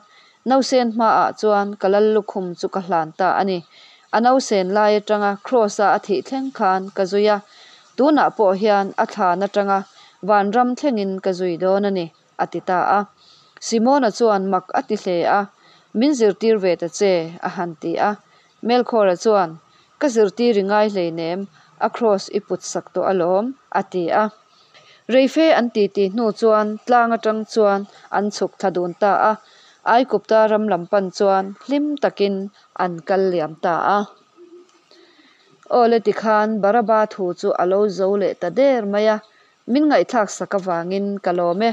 nausen hmaah chuan ka lal lukhum chu ka hlan ta a ni. A nausen lai atanga Kraws-a a thih thleng khan ka zui a, tunah pawh hian a thlan atanga vanram thlengin ka zui dawn a ni, a ti ta a. Simona chuan mak a ti hle a, Min zirtir ve ta che, a han ti a. Melkhawra chuan, Ka zirtir i ngai hleinem, a kraws i put sak tawh alawm, a ti a. Reife an titi hnu chuan tlang atang chuan an chhuk thla dun ta a, Aikupta ram lam pan chuan hlim takin an kal liam ta a. Awle tikhan Baraba thu chu a lo zo leh ta der mai a, min ngaihthlak sak avangin ka lawm e.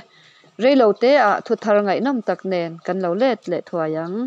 Reilo te ah thu thar ngaihnawm tak nen kan lo let leh thuai ang.